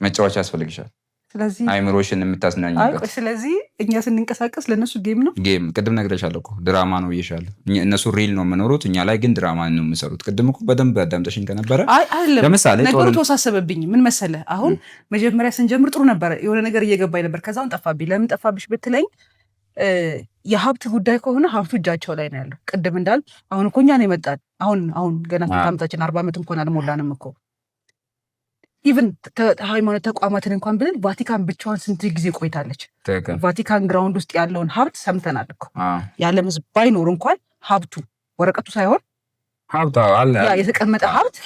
Speaker 1: መጫወቻ ያስፈልግሻል።
Speaker 2: ስለዚህ
Speaker 1: አይምሮሽን የምታዝናኝበት።
Speaker 2: ስለዚህ እኛ ስንንቀሳቀስ ለእነሱ game ነው።
Speaker 1: Game፣ ቅድም ነግሬሻለሁ እኮ፣ ድራማ ነው ብዬሻለሁ። እነሱ real ነው የምኖሩት፣ እኛ ላይ ግን ድራማ ነው የሚሰሩት። ቅድም እኮ በደንብ አዳምጠሽኝ ከነበረ
Speaker 2: አይደለም።
Speaker 1: ለምሳሌ
Speaker 2: ነገሩ ተወሳሰበብኝ። ምን መሰለህ፣ አሁን መጀመሪያ ስንጀምር ጥሩ ነበረ፣ የሆነ ነገር እየገባኝ ነበር። ከዛውን ጠፋብኝ። ለምን ጠፋብሽ ብትለኝ የሀብት ጉዳይ ከሆነ ሀብቱ እጃቸው ላይ ነው ያለው። ቅድም እንዳል አሁን እኮ እኛ ነው የመጣን። አሁን አሁን ገና ስንት ዓመታችን? 40 ዓመት እንኳን አልሞላንም እኮ። Even ሃይማኖት ተቋማትን እንኳን ብለን ቫቲካን ብቻዋን ስንት ጊዜ ቆይታለች? ቫቲካን ground ውስጥ ያለውን ሀብት ሰምተናል እኮ። የዓለም ሕዝብ ባይኖር እንኳን ሀብቱ ወረቀቱ ሳይሆን
Speaker 1: ሀብት አለ።
Speaker 2: ያ የተቀመጠ ሀብት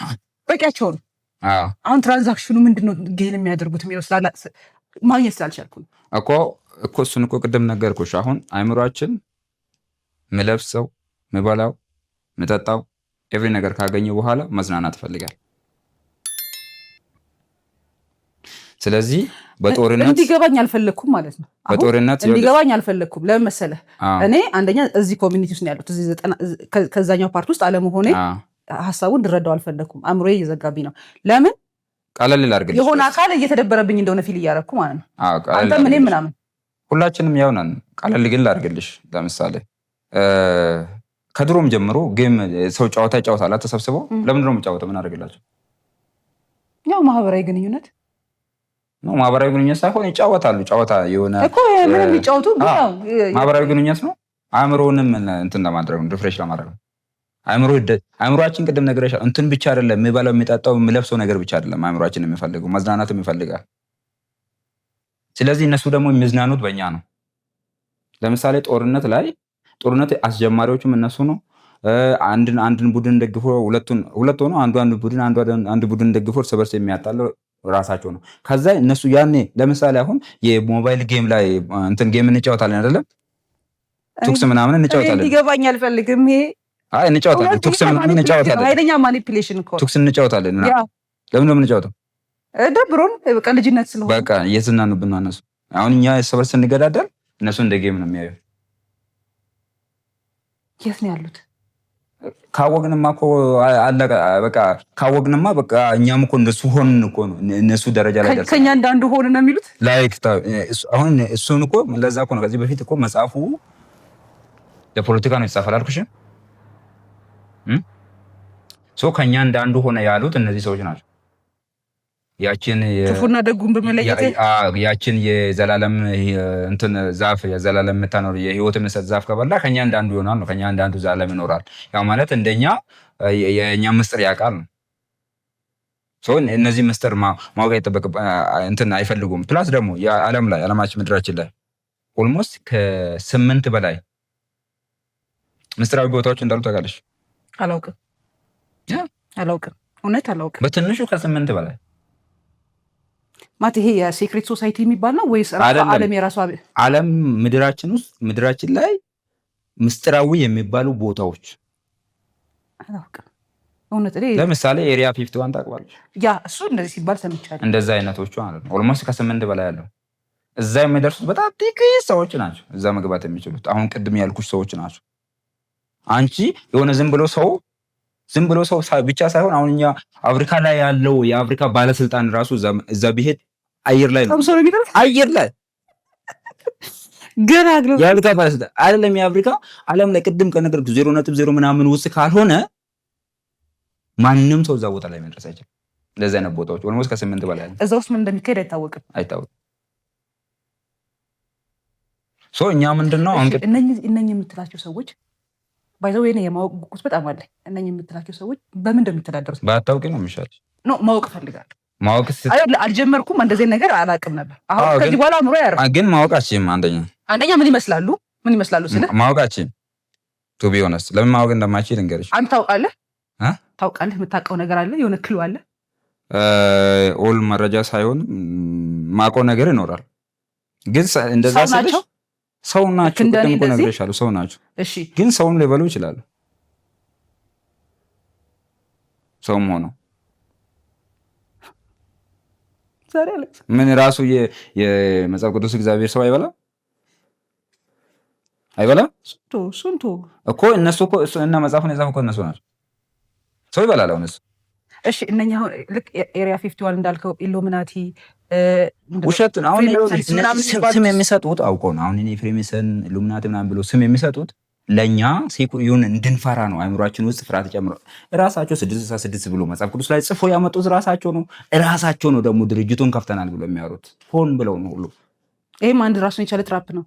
Speaker 2: በቂያቸው ነው። አሁን transaction ኑ ምንድን ነው gain የሚያደርጉት የሚለው ማግኘት ስላልቻልኩ ነው።
Speaker 1: እኮ እሱን እኮ ቅድም ነገርኩሽ። አሁን አይምሯችን ምለብሰው፣ ምበላው፣ ምጠጣው every ነገር ካገኘ በኋላ መዝናናት ይፈልጋል። ስለዚህ በጦርነት
Speaker 2: እንዲገባኝ አልፈለግኩም ማለት ነው። አሁን
Speaker 1: በጦርነት
Speaker 2: እንዲገባኝ አልፈለግኩም። ለምን መሰለህ? እኔ አንደኛ እዚህ community ውስጥ ነው ያሉት፣ እዚህ ከዛኛው part ውስጥ አለመሆኔ ሀሳቡን እንድረዳው አልፈለግኩም። አእምሮዬ እየዘጋብኝ ነው። ለምን
Speaker 1: ቀለል ላድርግልሽ።
Speaker 2: የሆነ አካል እየተደበረብኝ እንደሆነ feel እያደረኩ ማለት ነው።
Speaker 1: ቀለል
Speaker 2: አንተም እኔም
Speaker 1: ላድርግልሽ።
Speaker 2: ምናምን።
Speaker 1: ሁላችንም ያው ነን። ቀለል ግን ላድርግልሽ። ለምሳሌ ከድሮም ጀምሮ game ሰው ጨዋታ ይጫወታል ተሰብስበው። ለምንድን ነው የሚጫወተው? ምን አደርግላቸው?
Speaker 2: ያው ማህበራዊ ግንኙነት።
Speaker 1: ነው፣ ማህበራዊ ግንኙነት ሳይሆን ይጫወታሉ። ጨዋታ የሆነ
Speaker 2: እኮ ምንም የሚጫወቱ ግን ያው
Speaker 1: ማህበራዊ ግንኙነት ነው። አእምሮንም እንትን ለማድረግ ነው፣ refresh ለማድረግ ነው። አእምሮአችን ቅድም ነግሬሻለሁ። እንትን ብቻ አይደለም፣ የሚበላው፣ የሚጠጣው፣ የሚለብሰው ነገር ብቻ አይደለም። አእምሮአችን የሚፈልገው መዝናናትም ይፈልጋል። ስለዚህ እነሱ ደግሞ የሚዝናኑት በእኛ ነው። ለምሳሌ ጦርነት ላይ ጦርነት አስጀማሪዎቹም እነሱ ነው። አንድን አንድን ቡድን ደግፎ ሁለቱን ሁለት ሆኖ አንዱ አንድ ቡድን አንዱ አንድ ቡድን ደግፎ እርስ በርስ የሚያጣለው ራሳቸው ነው። ከዛ እነሱ ያኔ ለምሳሌ አሁን የሞባይል game ላይ እንትን game እንጫወታለን አይደለም? ቱክስ ምናምን እንጫወታለን።
Speaker 2: እንዲገባኝ አልፈልግም። ይሄ
Speaker 1: አይ፣ እንጫወታለን፣ ቱክስ ምናምን እንጫወታለን።
Speaker 2: ኃይለኛ manipulation እኮ ነው።
Speaker 1: ቱክስ እንጫወታለን ምናምን። ለምን ነው የምንጫወተው?
Speaker 2: ደብሮን በቃ ልጅነት ስለሆነ።
Speaker 1: በቃ እየተዝናኑብን ነው እነሱ። አሁን እኛ እርስ በርስ ስንገዳደል እነሱ እንደ game ነው የሚያዩ።
Speaker 2: የት ነው ያሉት?
Speaker 1: ካወቅንማ እኮ አለቀ። በቃ ካወቅንማ በቃ እኛም እኮ እንደሱ ሆንን እኮ ነው፣ እነሱ ደረጃ ላይ ደርሰናል።
Speaker 2: ከኛ እንዳንዱ ሆን ነው የሚሉት።
Speaker 1: Like አሁን እሱን እኮ ለዛ እኮ ነው ከዚህ በፊት እኮ መጽሐፉ ለፖለቲካ ነው የተጻፈ አላልኩሽም? So ከኛ እንዳንዱ ሆነ ያሉት እነዚህ ሰዎች ናቸው። ያችን
Speaker 2: ክፉና ደጉን በመለየት።
Speaker 1: ያችን የዘላለም እንትን ዛፍ፣ የዘላለም የምታኖር የህይወት የምትሰጥ ዛፍ ከበላ ከኛ እንዳንዱ ይሆናል ነው። ከኛ እንዳንዱ ዘላለም ይኖራል። ያው ማለት እንደኛ የእኛ ምስጢር ያውቃል ነው። እነዚህ ምስጢር ማወቅ አይጠበቅ እንትን አይፈልጉም። Plus ደግሞ የዓለም ላይ ዓለማችን ምድራችን ላይ almost ከ8 በላይ ምስጢራዊ ቦታዎች እንዳሉ ታውቃለች?
Speaker 2: አላውቅም፣ አላውቅም፣ እውነት አላውቅም።
Speaker 1: በትንሹ ከ8 በላይ።
Speaker 2: ማለት ይሄ የ secret society የሚባል ነው ወይስ ዓለም የራሷ?
Speaker 1: ዓለም ምድራችን ውስጥ ምድራችን ላይ ምስጢራዊ የሚባሉ ቦታዎች።
Speaker 2: አላውቅም እውነት።
Speaker 1: ለምሳሌ Area 51 ታውቂዋለሽ?
Speaker 2: Yeah፣ እሱ እንደዚህ ሲባል ሰምቻለሁ።
Speaker 1: እንደዛ አይነቶቹ ማለት ነው። Almost ከ8 በላይ ያለው እዛ የሚደርሱት በጣም ጥቂት ሰዎች ናቸው። እዛ መግባት የሚችሉት አሁን ቅድም ያልኩሽ ሰዎች ናቸው። አንቺ የሆነ ዝም ብሎ ሰው ብቻ ሳይሆን አሁን እኛ አፍሪካ ላይ ያለው የአፍሪካ ባለስልጣን ራሱ እዛ ቢሄድ አየር ላይ ነው፣ አየር ላይ።
Speaker 2: ገላግሎ።
Speaker 1: የአፍሪካ ባለስልጣን አይደለም። የአፍሪካ ዓለም ላይ ቅድም ከነገርኩሽ 0.0 ምናምን ውስጥ ካልሆነ ማንም ሰው እዛ ቦታ ላይ መድረስ አይችልም። እንደዚህ አይነት ቦታዎች almost ከ8 በላይ አለ።
Speaker 2: እዛ ውስጥ ምን እንደሚካሄድ አይታወቅም።
Speaker 1: አይታወቅም። So እኛ ምንድን ነው አሁን
Speaker 2: እነኚህ የምትላቸው ሰዎች፣ by the way እኔ የማወቅ ጉጉት በጣም አለ። እነኚህ የምትላቸው ሰዎች በምን እንደሚተዳደሩት?
Speaker 1: ባታውቂ ነው የሚሻልሽ።
Speaker 2: No፣ ማወቅ እፈልጋለሁ።
Speaker 1: ማወቅ
Speaker 2: አልጀመርኩም። እንደዚህ ነገር አላውቅም ነበር። አሁን ከዚህ በኋላ አእምሮ ያርፍ።
Speaker 1: ግን ማወቃችም አንደኛ
Speaker 2: አንደኛ ምን ይመስላሉ? ምን ይመስላሉ ስልህ
Speaker 1: ማወቃችን to be honest ለምን ማወቅ እንደማችል ልንገርሽ።
Speaker 2: አንተ ታውቃለህ? ታውቃለህ? የምታውቀው ነገር አለ? የሆነ clue አለ?
Speaker 1: All መረጃ ሳይሆን ማውቀው ነገር ይኖራል። ግን እንደዛ ስልሽ ሰው ናቸው። ቅድም እኮ ነግሬሻለሁ፣ ሰው ናቸው።
Speaker 2: እሺ።
Speaker 1: ግን ሰውን ሊበሉ ይችላሉ። ሰውም ሆነው ምን ራሱ የመጽሐፍ ቅዱስ እግዚአብሔር ሰው አይበላም አይበላም
Speaker 2: ስንቱ
Speaker 1: እኮ እነሱ እኮ እና መጽሐፉን የጻፉ እኮ እነሱ ናቸው። ሰው ይበላል አሁን እሱ።
Speaker 2: እሺ፣ እነኛ አሁን ልክ Area 51 እንዳልከው ኢሉሚናቲ
Speaker 1: ውሸት ነው። አሁን ስም የሚሰጡት አውቀው ነው። አሁን እኔ Freemason፣ ኢሉሚናቲ ምናምን ብሎ ስም የሚሰጡት ለእኛ ይሁን እንድንፈራ ነው። አእምሯችን ውስጥ ፍርሃት ጨምሮ እራሳቸው 666 ብሎ መጽሐፍ ቅዱስ ላይ ጽፎ ያመጡት ራሳቸው ነው። እራሳቸው ነው ደግሞ ድርጅቱን ከፍተናል ብሎ የሚያወሩት፣ ሆን ብለው ነው ሁሉ።
Speaker 2: ይህም አንድ ራሱን የቻለ trap ነው።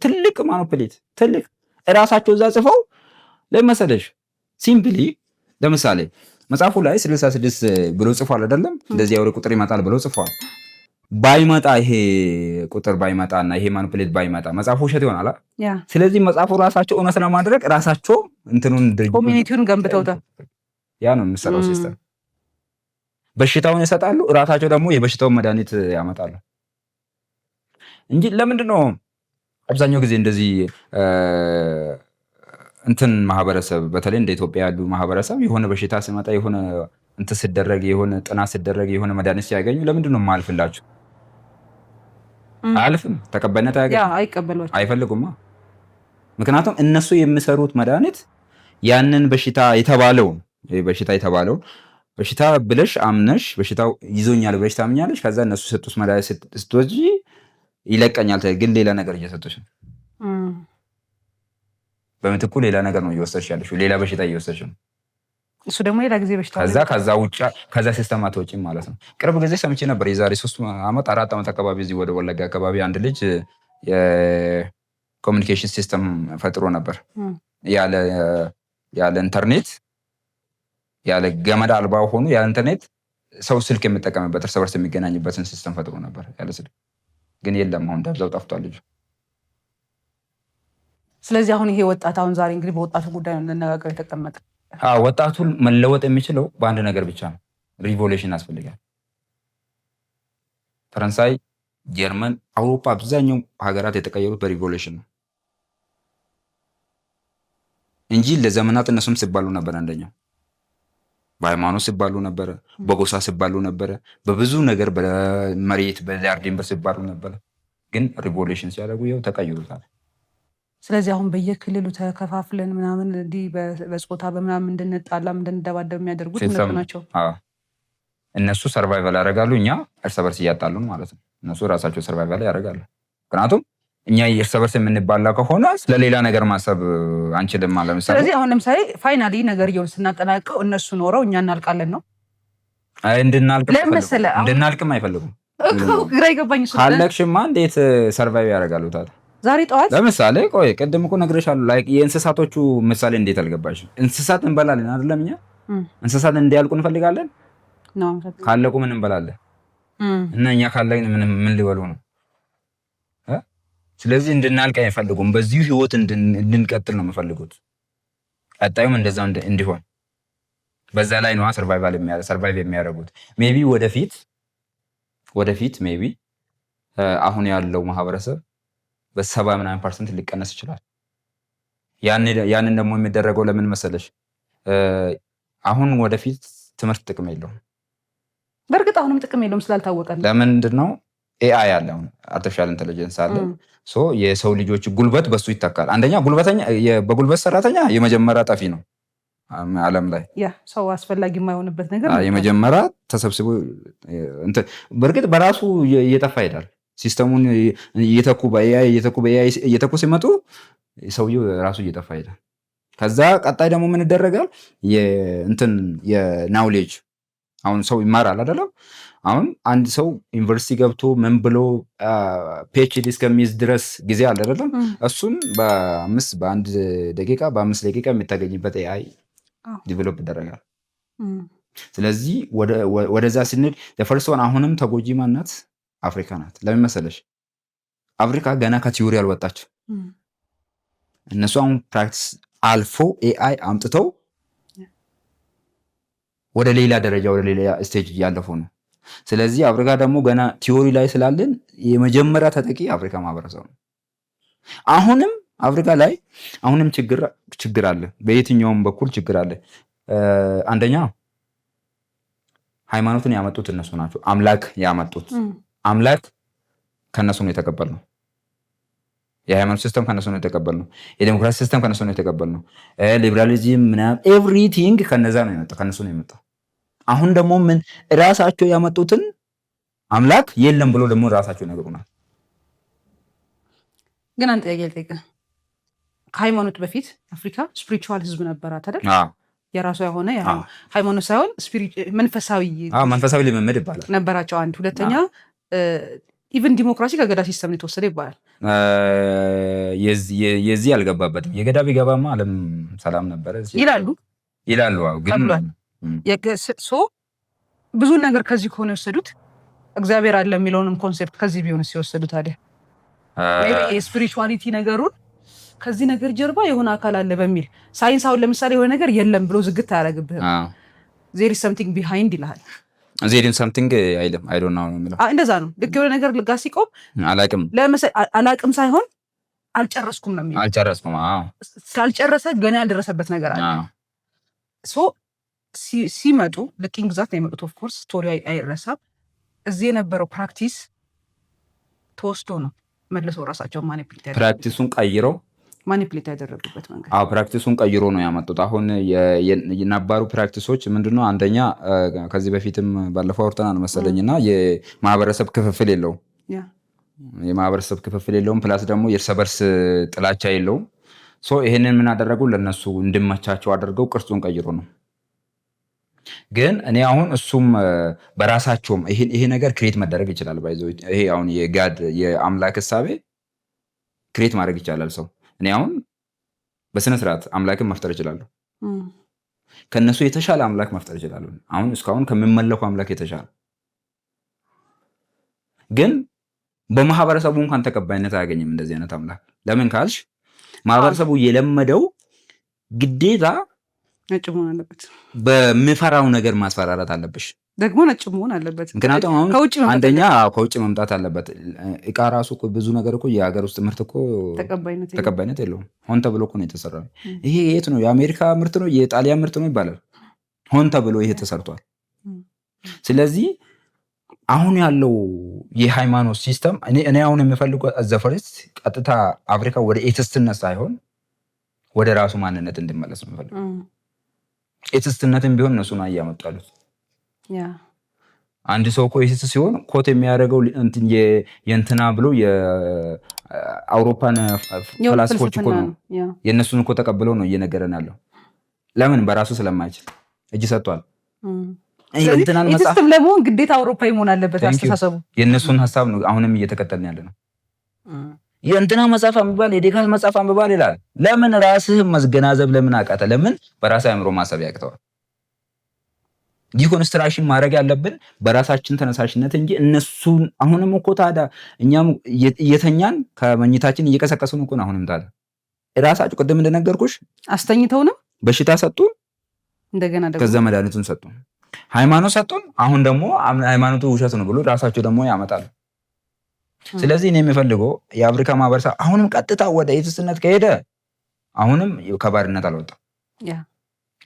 Speaker 1: ትልቅ manipulate፣ ትልቅ እራሳቸው እዛ ጽፈው ለመሰለሽ simply ለምሳሌ መጽሐፉ ላይ 66 ብሎ ጽፏል አይደለም? እንደዚህ አውሬ ቁጥር ይመጣል ብሎ ጽፏል። ባይመጣ፣ ይሄ ቁጥር ባይመጣ እና ይሄ manipulate ባይመጣ መጽሐፉ ውሸት ይሆናል። ስለዚህ መጽሐፉ ራሳቸው እውነት ለማድረግ ራሳቸው እንትኑን
Speaker 2: ድርጅቱ community ውን ገንብተውታል።
Speaker 1: ያ ነው የሚሰራው system። በሽታውን ይሰጣሉ፣ ራሳቸው ደግሞ የበሽታውን መድኃኒት ያመጣሉ እንጂ ለምንድን ነው አብዛኛው ጊዜ እንደዚህ እንትን ማህበረሰብ፣ በተለይ እንደ ኢትዮጵያ ያሉ ማህበረሰብ የሆነ በሽታ ሲመጣ፣ የሆነ እንትን ሲደረግ፣ የሆነ ጥናት ሲደረግ፣ የሆነ መድኃኒት ሲያገኙ ለምንድን ነው የማያልፍላችሁ? አያልፍም። ተቀባይነት
Speaker 2: አያገኙም።
Speaker 1: አይፈልጉማ። ምክንያቱም እነሱ የሚሰሩት መድኃኒት ያንን በሽታ የተባለውን በሽታ ብለሽ አምነሽ፣ በሽታው ይዞኛል ብለሽ ታምኛለሽ። ከዛ እነሱ የሰጡት መድኃኒት ስትወስጂ ይለቀኛል፣ ግን ሌላ ነገር እየሰጡሽ ነው። በምትኩ ሌላ ነገር ነው እየወሰድሽ ያለሽው፣ ሌላ በሽታ እየወሰድሽ ነው።
Speaker 2: እሱ ደግሞ ሌላ ጊዜ በሽታ
Speaker 1: ከዛ ውጭ ከዛ system አትወጪም ማለት ነው። ቅርብ ጊዜ ሰምቼ ነበር። የዛሬ 3 ዓመት 4 ዓመት አካባቢ እዚህ ወደ ወለጋ አካባቢ አንድ ልጅ የ communication system ፈጥሮ ነበር። ያለ ኢንተርኔት፣ ያለ ገመድ አልባ ሆኖ፣ ያለ ኢንተርኔት ሰው ስልክ የሚጠቀምበት፣ እርስ በርስ የሚገናኝበትን system ፈጥሮ ነበር ያለ ስልክ። ግን የለም፣ አሁን ደብዛው ጠፍቷል ልጁ።
Speaker 2: ስለዚህ አሁን ይሄ ወጣት፣ አሁን ዛሬ እንግዲህ በወጣቱ ጉዳይ ነው እንነጋገር የተቀመጠ።
Speaker 1: ወጣቱ መለወጥ የሚችለው በአንድ ነገር ብቻ ነው። Revolution ያስፈልጋል። ፈረንሳይ፣ ጀርመን፣ አውሮፓ አብዛኛው ሀገራት የተቀየሩት በ revolution ነው እንጂ ለዘመናት እነሱም ሲባሉ ነበር። አንደኛው በሃይማኖት ሲባሉ ነበረ፣ በጎሳ ሲባሉ ነበረ፣ በብዙ ነገር፣ በመሬት በዳር ድንበር ሲባሉ ነበረ። ግን revolution ሲያደርጉ ይኸው ተቀይሩታል።
Speaker 2: ስለዚህ አሁን በየክልሉ ተከፋፍለን ምናምን እንዲህ በጾታ በምናምን እንድንጣላም እንድንደባደብ የሚያደርጉት እነሱ ናቸው።
Speaker 1: እነሱ survival ያደርጋሉ፣ እኛ እርስ በርስ እያጣሉን ማለት ነው። እነሱ ራሳቸው survival ያደርጋሉ። ምክንያቱም እኛ እርስ በርስ የምንባላ ከሆነ ስለሌላ ነገር ማሰብ አንችልም። ለምሳሌ
Speaker 2: ስለዚህ አሁን ለምሳሌ finally ነገርየውን ስናጠናቀው እነሱ ኖረው እኛ እናልቃለን ነው።
Speaker 1: እንድናልቅም አይፈልጉም።
Speaker 2: ግራ ይገባኝ።
Speaker 1: ካለቅሽማ እንዴት survive ያደርጋሉ ታዲያ?
Speaker 2: ዛሬ ጠዋት
Speaker 1: ለምሳሌ ቆይ፣ ቅድም እኮ ነግሬሻለሁ። Like የእንስሳቶቹ ምሳሌ እንዴት አልገባሽም? እንስሳት እንበላለን አይደለም? እኛ እንስሳት እንዲያልቁ እንፈልጋለን። ካለቁ ምን እንበላለን? እና እኛ ካለቅን ምን ሊበሉ ነው? ስለዚህ እንድናልቅ አይፈልጉም። በዚሁ ህይወት እንድንቀጥል ነው የሚፈልጉት። ቀጣዩም እንደዛ እንዲሆን በዛ ላይ ነዋ survive የሚያደርጉት። Maybe ወደፊት maybe አሁን ያለው ማህበረሰብ በ70 ምናምን percent ሊቀነስ ይችላል። ያንን ደግሞ የሚደረገው ለምን መሰለሽ? አሁን ወደፊት ትምህርት ጥቅም የለውም።
Speaker 2: በእርግጥ አሁንም ጥቅም የለውም ስላልታወቀ ነው።
Speaker 1: ለምንድን ነው? AI አለ፣ አሁን artificial intelligence አለ። So የሰው ልጆች ጉልበት በሱ ይተካል። አንደኛ ጉልበተኛ በጉልበት ሰራተኛ የመጀመሪያ ጠፊ ነው ዓለም ላይ።
Speaker 2: ያ ሰው አስፈላጊ የማይሆንበት ነገር
Speaker 1: የመጀመሪያ ተሰብስቦ፣ በእርግጥ በራሱ እየጠፋ ይሄዳል። System ኡን እየተኩ በ AI እየተኩ በ AI እየተኩ ሲመጡ ሰውየው ራሱ እየጠፋ ይሄዳል። ከዛ ቀጣይ ደግሞ ምን ይደረጋል? እንትን የ knowledge አሁን ሰው ይማራል አይደለም? አሁን አንድ ሰው ዩኒቨርሲቲ ገብቶ ምን ብሎ PhD እስከሚይዝ ድረስ ጊዜ አለ አይደለም? እሱን በአምስት በአንድ ደቂቃ በ5 ደቂቃ የምታገኝበት AI develop ይደረጋል። ስለዚህ ወደዛ ስንል first one አሁንም ተጎጂ ማናት? አፍሪካ ናት። ለምን መሰለሽ? አፍሪካ ገና ከ theory አልወጣች። እነሱ አሁን practice አልፎ AI አምጥተው ወደ ሌላ ደረጃ ወደ ሌላ stage እያለፉ ነው። ስለዚህ አፍሪካ ደግሞ ገና theory ላይ ስላለን የመጀመሪያ ተጠቂ አፍሪካ ማህበረሰብ ነው። አሁንም አፍሪካ ላይ አሁንም ችግር ችግር አለ። በየትኛውም በኩል ችግር አለ። አንደኛ ሃይማኖትን ያመጡት እነሱ ናቸው። አምላክ ያመጡት አምላክ ከነሱ ነው የተቀበልነው። የሃይማኖት system ከነሱ ነው የተቀበልነው። የዴሞክራሲ system ከነሱ ነው የተቀበልነው። ሊበራሊዝም ምናምን everything ከነዛ ነው የመጣው፣ ከነሱ ነው የመጣው። አሁን ደግሞ ምን ራሳቸው ያመጡትን አምላክ የለም ብሎ ደግሞ ራሳቸው ይነግሩናል።
Speaker 2: ግን አንድ ጥያቄ ልጠይቅህ። ከሃይማኖት በፊት አፍሪካ spiritual ህዝብ ነበራት አይደል? የራሷ የሆነ ሃይማኖት ሳይሆን መንፈሳዊ
Speaker 1: መንፈሳዊ ልምምድ ይባላል
Speaker 2: ነበራቸው። አንድ ሁለተኛ even ዲሞክራሲ ከገዳ system የተወሰደ ይባላል።
Speaker 1: የዚህ አልገባበትም። የገዳ ቢገባማ ዓለም ሰላም ነበረ
Speaker 2: ይላሉ
Speaker 1: ይላሉ። ግን
Speaker 2: So ብዙ ነገር ከዚህ ከሆነ የወሰዱት እግዚአብሔር አለ የሚለውንም concept ከዚህ ቢሆን ሲወሰዱ ታዲያ የ spirituality ነገሩን ከዚህ ነገር ጀርባ የሆነ አካል አለ በሚል ሳይንስ አሁን ለምሳሌ የሆነ ነገር የለም ብሎ ዝግት አያደርግብህም። There is something behind ይልሃል።
Speaker 1: There is something አይልም። I don't know ነው የሚለው።
Speaker 2: እንደዛ ነው። ልክ የሆነ ነገር ጋ ሲቆም
Speaker 1: አላቅም
Speaker 2: አላቅም ሳይሆን አልጨረስኩም ነው የሚለው።
Speaker 1: አልጨረስኩም።
Speaker 2: ካልጨረሰ ገና ያልደረሰበት ነገር አለ። So ሲመጡ ለቅኝ ግዛት ነው የመጡት። Of course story አይረሳም። እዚህ የነበረው practice ተወስዶ ነው መልሰው ራሳቸውን manipulate
Speaker 1: practice ኡን ቀይረው
Speaker 2: manipulate ያደረጉበት መንገድ።
Speaker 1: አዎ፣ practice ኡን ቀይሮ ነው ያመጡት። አሁን የነባሩ practice ኦች ምንድነው? አንደኛ ከዚህ በፊትም ባለፈው አውርተናል መሰለኝ እና የማህበረሰብ ክፍፍል የለውም። የማህበረሰብ ክፍፍል የለውም። Plus ደግሞ የእርስ በርስ ጥላቻ የለውም። So ይሄንን ምን አደረጉ? ለነሱ እንዲመቻቸው አድርገው ቅርጹን ቀይሮ ነው። ግን እኔ አሁን እሱም በራሳቸውም ይሄ ነገር create መደረግ ይችላል። By the way ይሄ አሁን የ God የአምላክ እሳቤ create ማድረግ ይቻላል። ሰው እኔ አሁን በስነ ስርዓት አምላክን መፍጠር እችላለሁ። ከእነሱ የተሻለ አምላክ መፍጠር እችላለሁ። አሁን እስካሁን ከሚመለኩ አምላክ የተሻለ ግን በማህበረሰቡ እንኳን ተቀባይነት አያገኝም እንደዚህ አይነት አምላክ። ለምን ካልሽ ማህበረሰቡ የለመደው ግዴታ
Speaker 2: ነጭ መሆን አለበት።
Speaker 1: በሚፈራው ነገር ማስፈራራት አለብሽ።
Speaker 2: ደግሞ ነጭ መሆን አለበት።
Speaker 1: ምክንያቱም አሁን
Speaker 2: ከውጭ መምጣት
Speaker 1: አንደኛ ከውጭ መምጣት አለበት። እቃ ራሱ እኮ ብዙ ነገር እኮ የሀገር ውስጥ ምርት እኮ
Speaker 2: ተቀባይነት የለውም።
Speaker 1: ተቀባይነት የለውም። ሆን ተብሎ እኮ ነው የተሰራው። ይሄ የት ነው? የአሜሪካ ምርት ነው፣ የጣሊያን ምርት ነው ይባላል። ሆን ተብሎ ይሄ ተሰርቷል። ስለዚህ አሁን ያለው የሃይማኖት system እኔ አሁን የምፈልገው the first ቀጥታ አፍሪካ ወደ atheist ነት ሳይሆን ወደ ራሱ ማንነት እንዲመለስ ነው የምፈልገው። Atheist ነትን ቢሆን እነሱ ነው እያመጡ ያሉት። አንድ ሰው እኮ atheist ሲሆን quote የሚያደርገው እንትን የእንትና ብሎ የአውሮፓን ፈላስፎች እኮ ነው የእነሱን እኮ ተቀብለው ነው እየነገረን ያለው። ለምን? በራሱ ስለማይችል እጅ ሰጥቷል። እንትናን መጽሐፍ
Speaker 2: Atheist ም ለመሆን ግዴታ አውሮፓዊ መሆን አለበት
Speaker 1: Thank you.
Speaker 2: አስተሳሰቡ።
Speaker 1: የእነሱን ሀሳብ ነው አሁንም እየተከተልን ያለ ነው። የእንትና መጽሐፍ አንብባል፣ የዴካርት መጽሐፍ አንብባል ይላል። ለምን ራስህ መገናዘብ ለምን አቃተ? ለምን በራስህ አእምሮ ማሰብ ያቅተዋል? Deconstruction ማድረግ ያለብን በራሳችን ተነሳሽነት እንጂ እነሱን አሁንም እኮ ታዲያ እኛም እየተኛን ከመኝታችን እየቀሰቀሱን እኮ ነው። አሁንም ታዲያ ራሳቸው ቅድም እንደነገርኩሽ
Speaker 2: አስተኝተውንም
Speaker 1: በሽታ ሰጡን፣
Speaker 2: እንደገና ደግሞ
Speaker 1: ከዛ መድኃኒቱን ሰጡን፣ ሃይማኖት ሰጡን። አሁን ደግሞ ሃይማኖቱ ውሸት ነው ብሎ ራሳቸው ደግሞ ያመጣሉ። ስለዚህ እኔ የምፈልገው የአፍሪካ ማህበረሰብ አሁንም ቀጥታ ወደ atheist ነት ከሄደ አሁንም ከባርነት አልወጣም፣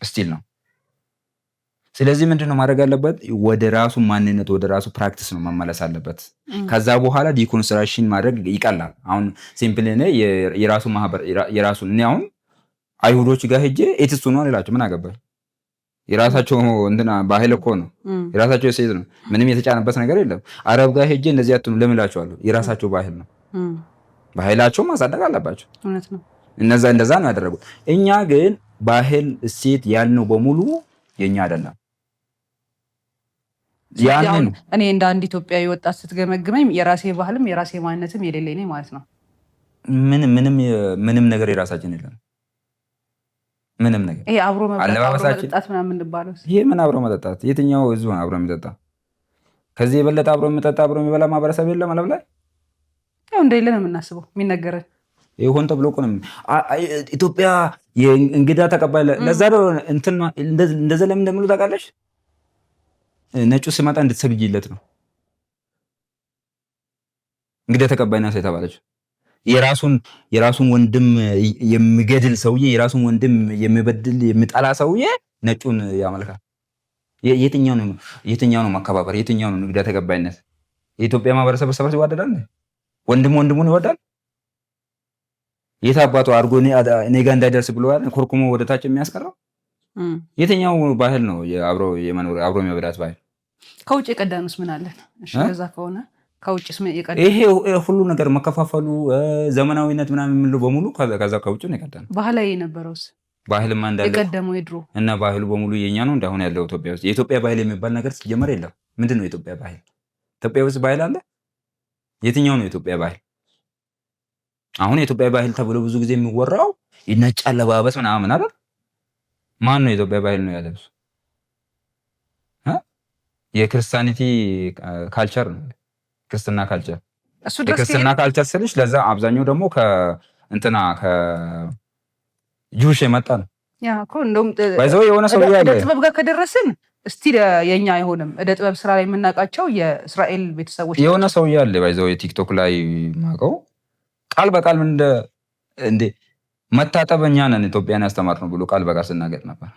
Speaker 1: still ነው። ስለዚህ ምንድን ነው ማድረግ ያለበት? ወደ ራሱ ማንነት ወደ ራሱ practice ነው መመለስ አለበት። ከዛ በኋላ deconstruction ማድረግ ይቀላል። አሁን simple እኔ የራሱ ማህበር የራሱ እኔ አሁን አይሁዶች ጋር ሄጄ atheist ሆኗል እላቸው ምን አገባኝ? የራሳቸው እንትና ባህል እኮ ነው። የራሳቸው እሴት ነው። ምንም የተጫነበት ነገር የለም። አረብ ጋር ሄጄ እንደዚህ አትሁኑ ለምን እላቸዋለሁ? የራሳቸው ባህል ነው። ባህላቸው ማሳደግ አለባቸው።
Speaker 2: እውነት ነው።
Speaker 1: እነዛ እንደዛ ነው ያደረጉት። እኛ ግን ባህል እሴት ያልነው በሙሉ የኛ አይደለም። ያንን
Speaker 2: እኔ እንደ አንድ ኢትዮጵያዊ ወጣት ስትገመግመኝ የራሴ ባህልም የራሴ ማንነትም የሌለኝ ነኝ ማለት ነው።
Speaker 1: ምንም ምንም ምንም ነገር የራሳችን የለም። ምንም ነገር።
Speaker 2: ይሄ አብሮ መብላት፣ አብሮ
Speaker 1: አለባበሳችን
Speaker 2: መጠጣት ምናምን የምንባለው
Speaker 1: ይሄ ምን አብሮ መጠጣት? የትኛው ህዝብ ነው አብሮ የሚጠጣ? ከዚህ የበለጠ አብሮ የሚጠጣ፣ አብሮ የሚበላ ማህበረሰብ የለም ዓለም ላይ።
Speaker 2: ያው እንደሌለ ነው የምናስበው የሚነገረን።
Speaker 1: ይሄ ሆን ተብሎ እኮ ነው። ኢትዮጵያ የእንግዳ ተቀባይ፣ ለዛ ነው እንትን እንደዛ ለምን እንደሚሉ ታውቃለሽ? ነጩ ሲመጣ እንድትሰግጂለት ነው እንግዳ ተቀባይ ናት የተባለችው። የራሱን ወንድም የሚገድል ሰውዬ፣ የራሱን ወንድም የሚበድል፣ የሚጠላ ሰውዬ ነጩን ያመልካል። የትኛው ነው መከባበር? የትኛው ነው እንግዳ ተቀባይነት? የኢትዮጵያ ማህበረሰብ እርስ በርስ ይዋደዳል? ወንድም ወንድሙን ይወዳል? የት አባቱ አድርጎ እኔ ጋር እንዳይደርስ ብሎ ኮርኩሞ ወደታች የሚያስቀረው የትኛው ባህል ነው? አብሮ የመኖር፣ አብሮ የመብላት ባህል?
Speaker 2: ከውጭ የቀዳኑስ ምን አለን? እሺ እንደዛ ከሆነ ከውጭስ ምን የቀዳ
Speaker 1: ይሄ ሁሉ ነገር መከፋፈሉ፣ ዘመናዊነት ምናምን የምንለው በሙሉ ከዛ ከውጭ ነው የቀዳነው።
Speaker 2: ባህላዊ የነበረውስ?
Speaker 1: ባህልማ እንዳለ
Speaker 2: የቀደመው የድሮ
Speaker 1: እና ባህሉ በሙሉ የኛ ነው። እንዳሁን ያለው ኢትዮጵያ ውስጥ የኢትዮጵያ ባህል የሚባል ነገር ሲጀመር የለም። ምንድን ነው የኢትዮጵያ ባህል? ኢትዮጵያ ውስጥ ባህል አለ? የትኛው ነው የኢትዮጵያ ባህል? አሁን የኢትዮጵያ ባህል ተብሎ ብዙ ጊዜ የሚወራው ነጭ አለባበስ ምናምን አይደል? ማን ነው የኢትዮጵያ ባህል ነው ያለው? የ Christianity culture ነው። ክርስትና culture።
Speaker 2: እሱ ድረስ
Speaker 1: የክርስትና culture ስልሽ ለዛ አብዛኛው ደግሞ ከእንትና ከ Jewish የመጣ ነው።
Speaker 2: ያ እኮ እንደውም
Speaker 1: by the way የሆነ ሰው
Speaker 2: እደ
Speaker 1: ያለ
Speaker 2: ጥበብ ጋር ከደረስን still የኛ አይሆንም። እደ ጥበብ ስራ ላይ የምናውቃቸው የእስራኤል ቤተሰቦች
Speaker 1: የሆነ ሰው ያለ by the way ቲክቶክ ላይ ማውቀው ቃል በቃል ምን እንደ እንዴ መታጠብ እኛ ነን ኢትዮጵያን ያስተማርነው ብሎ ቃል በቃል ስናገር ነበር።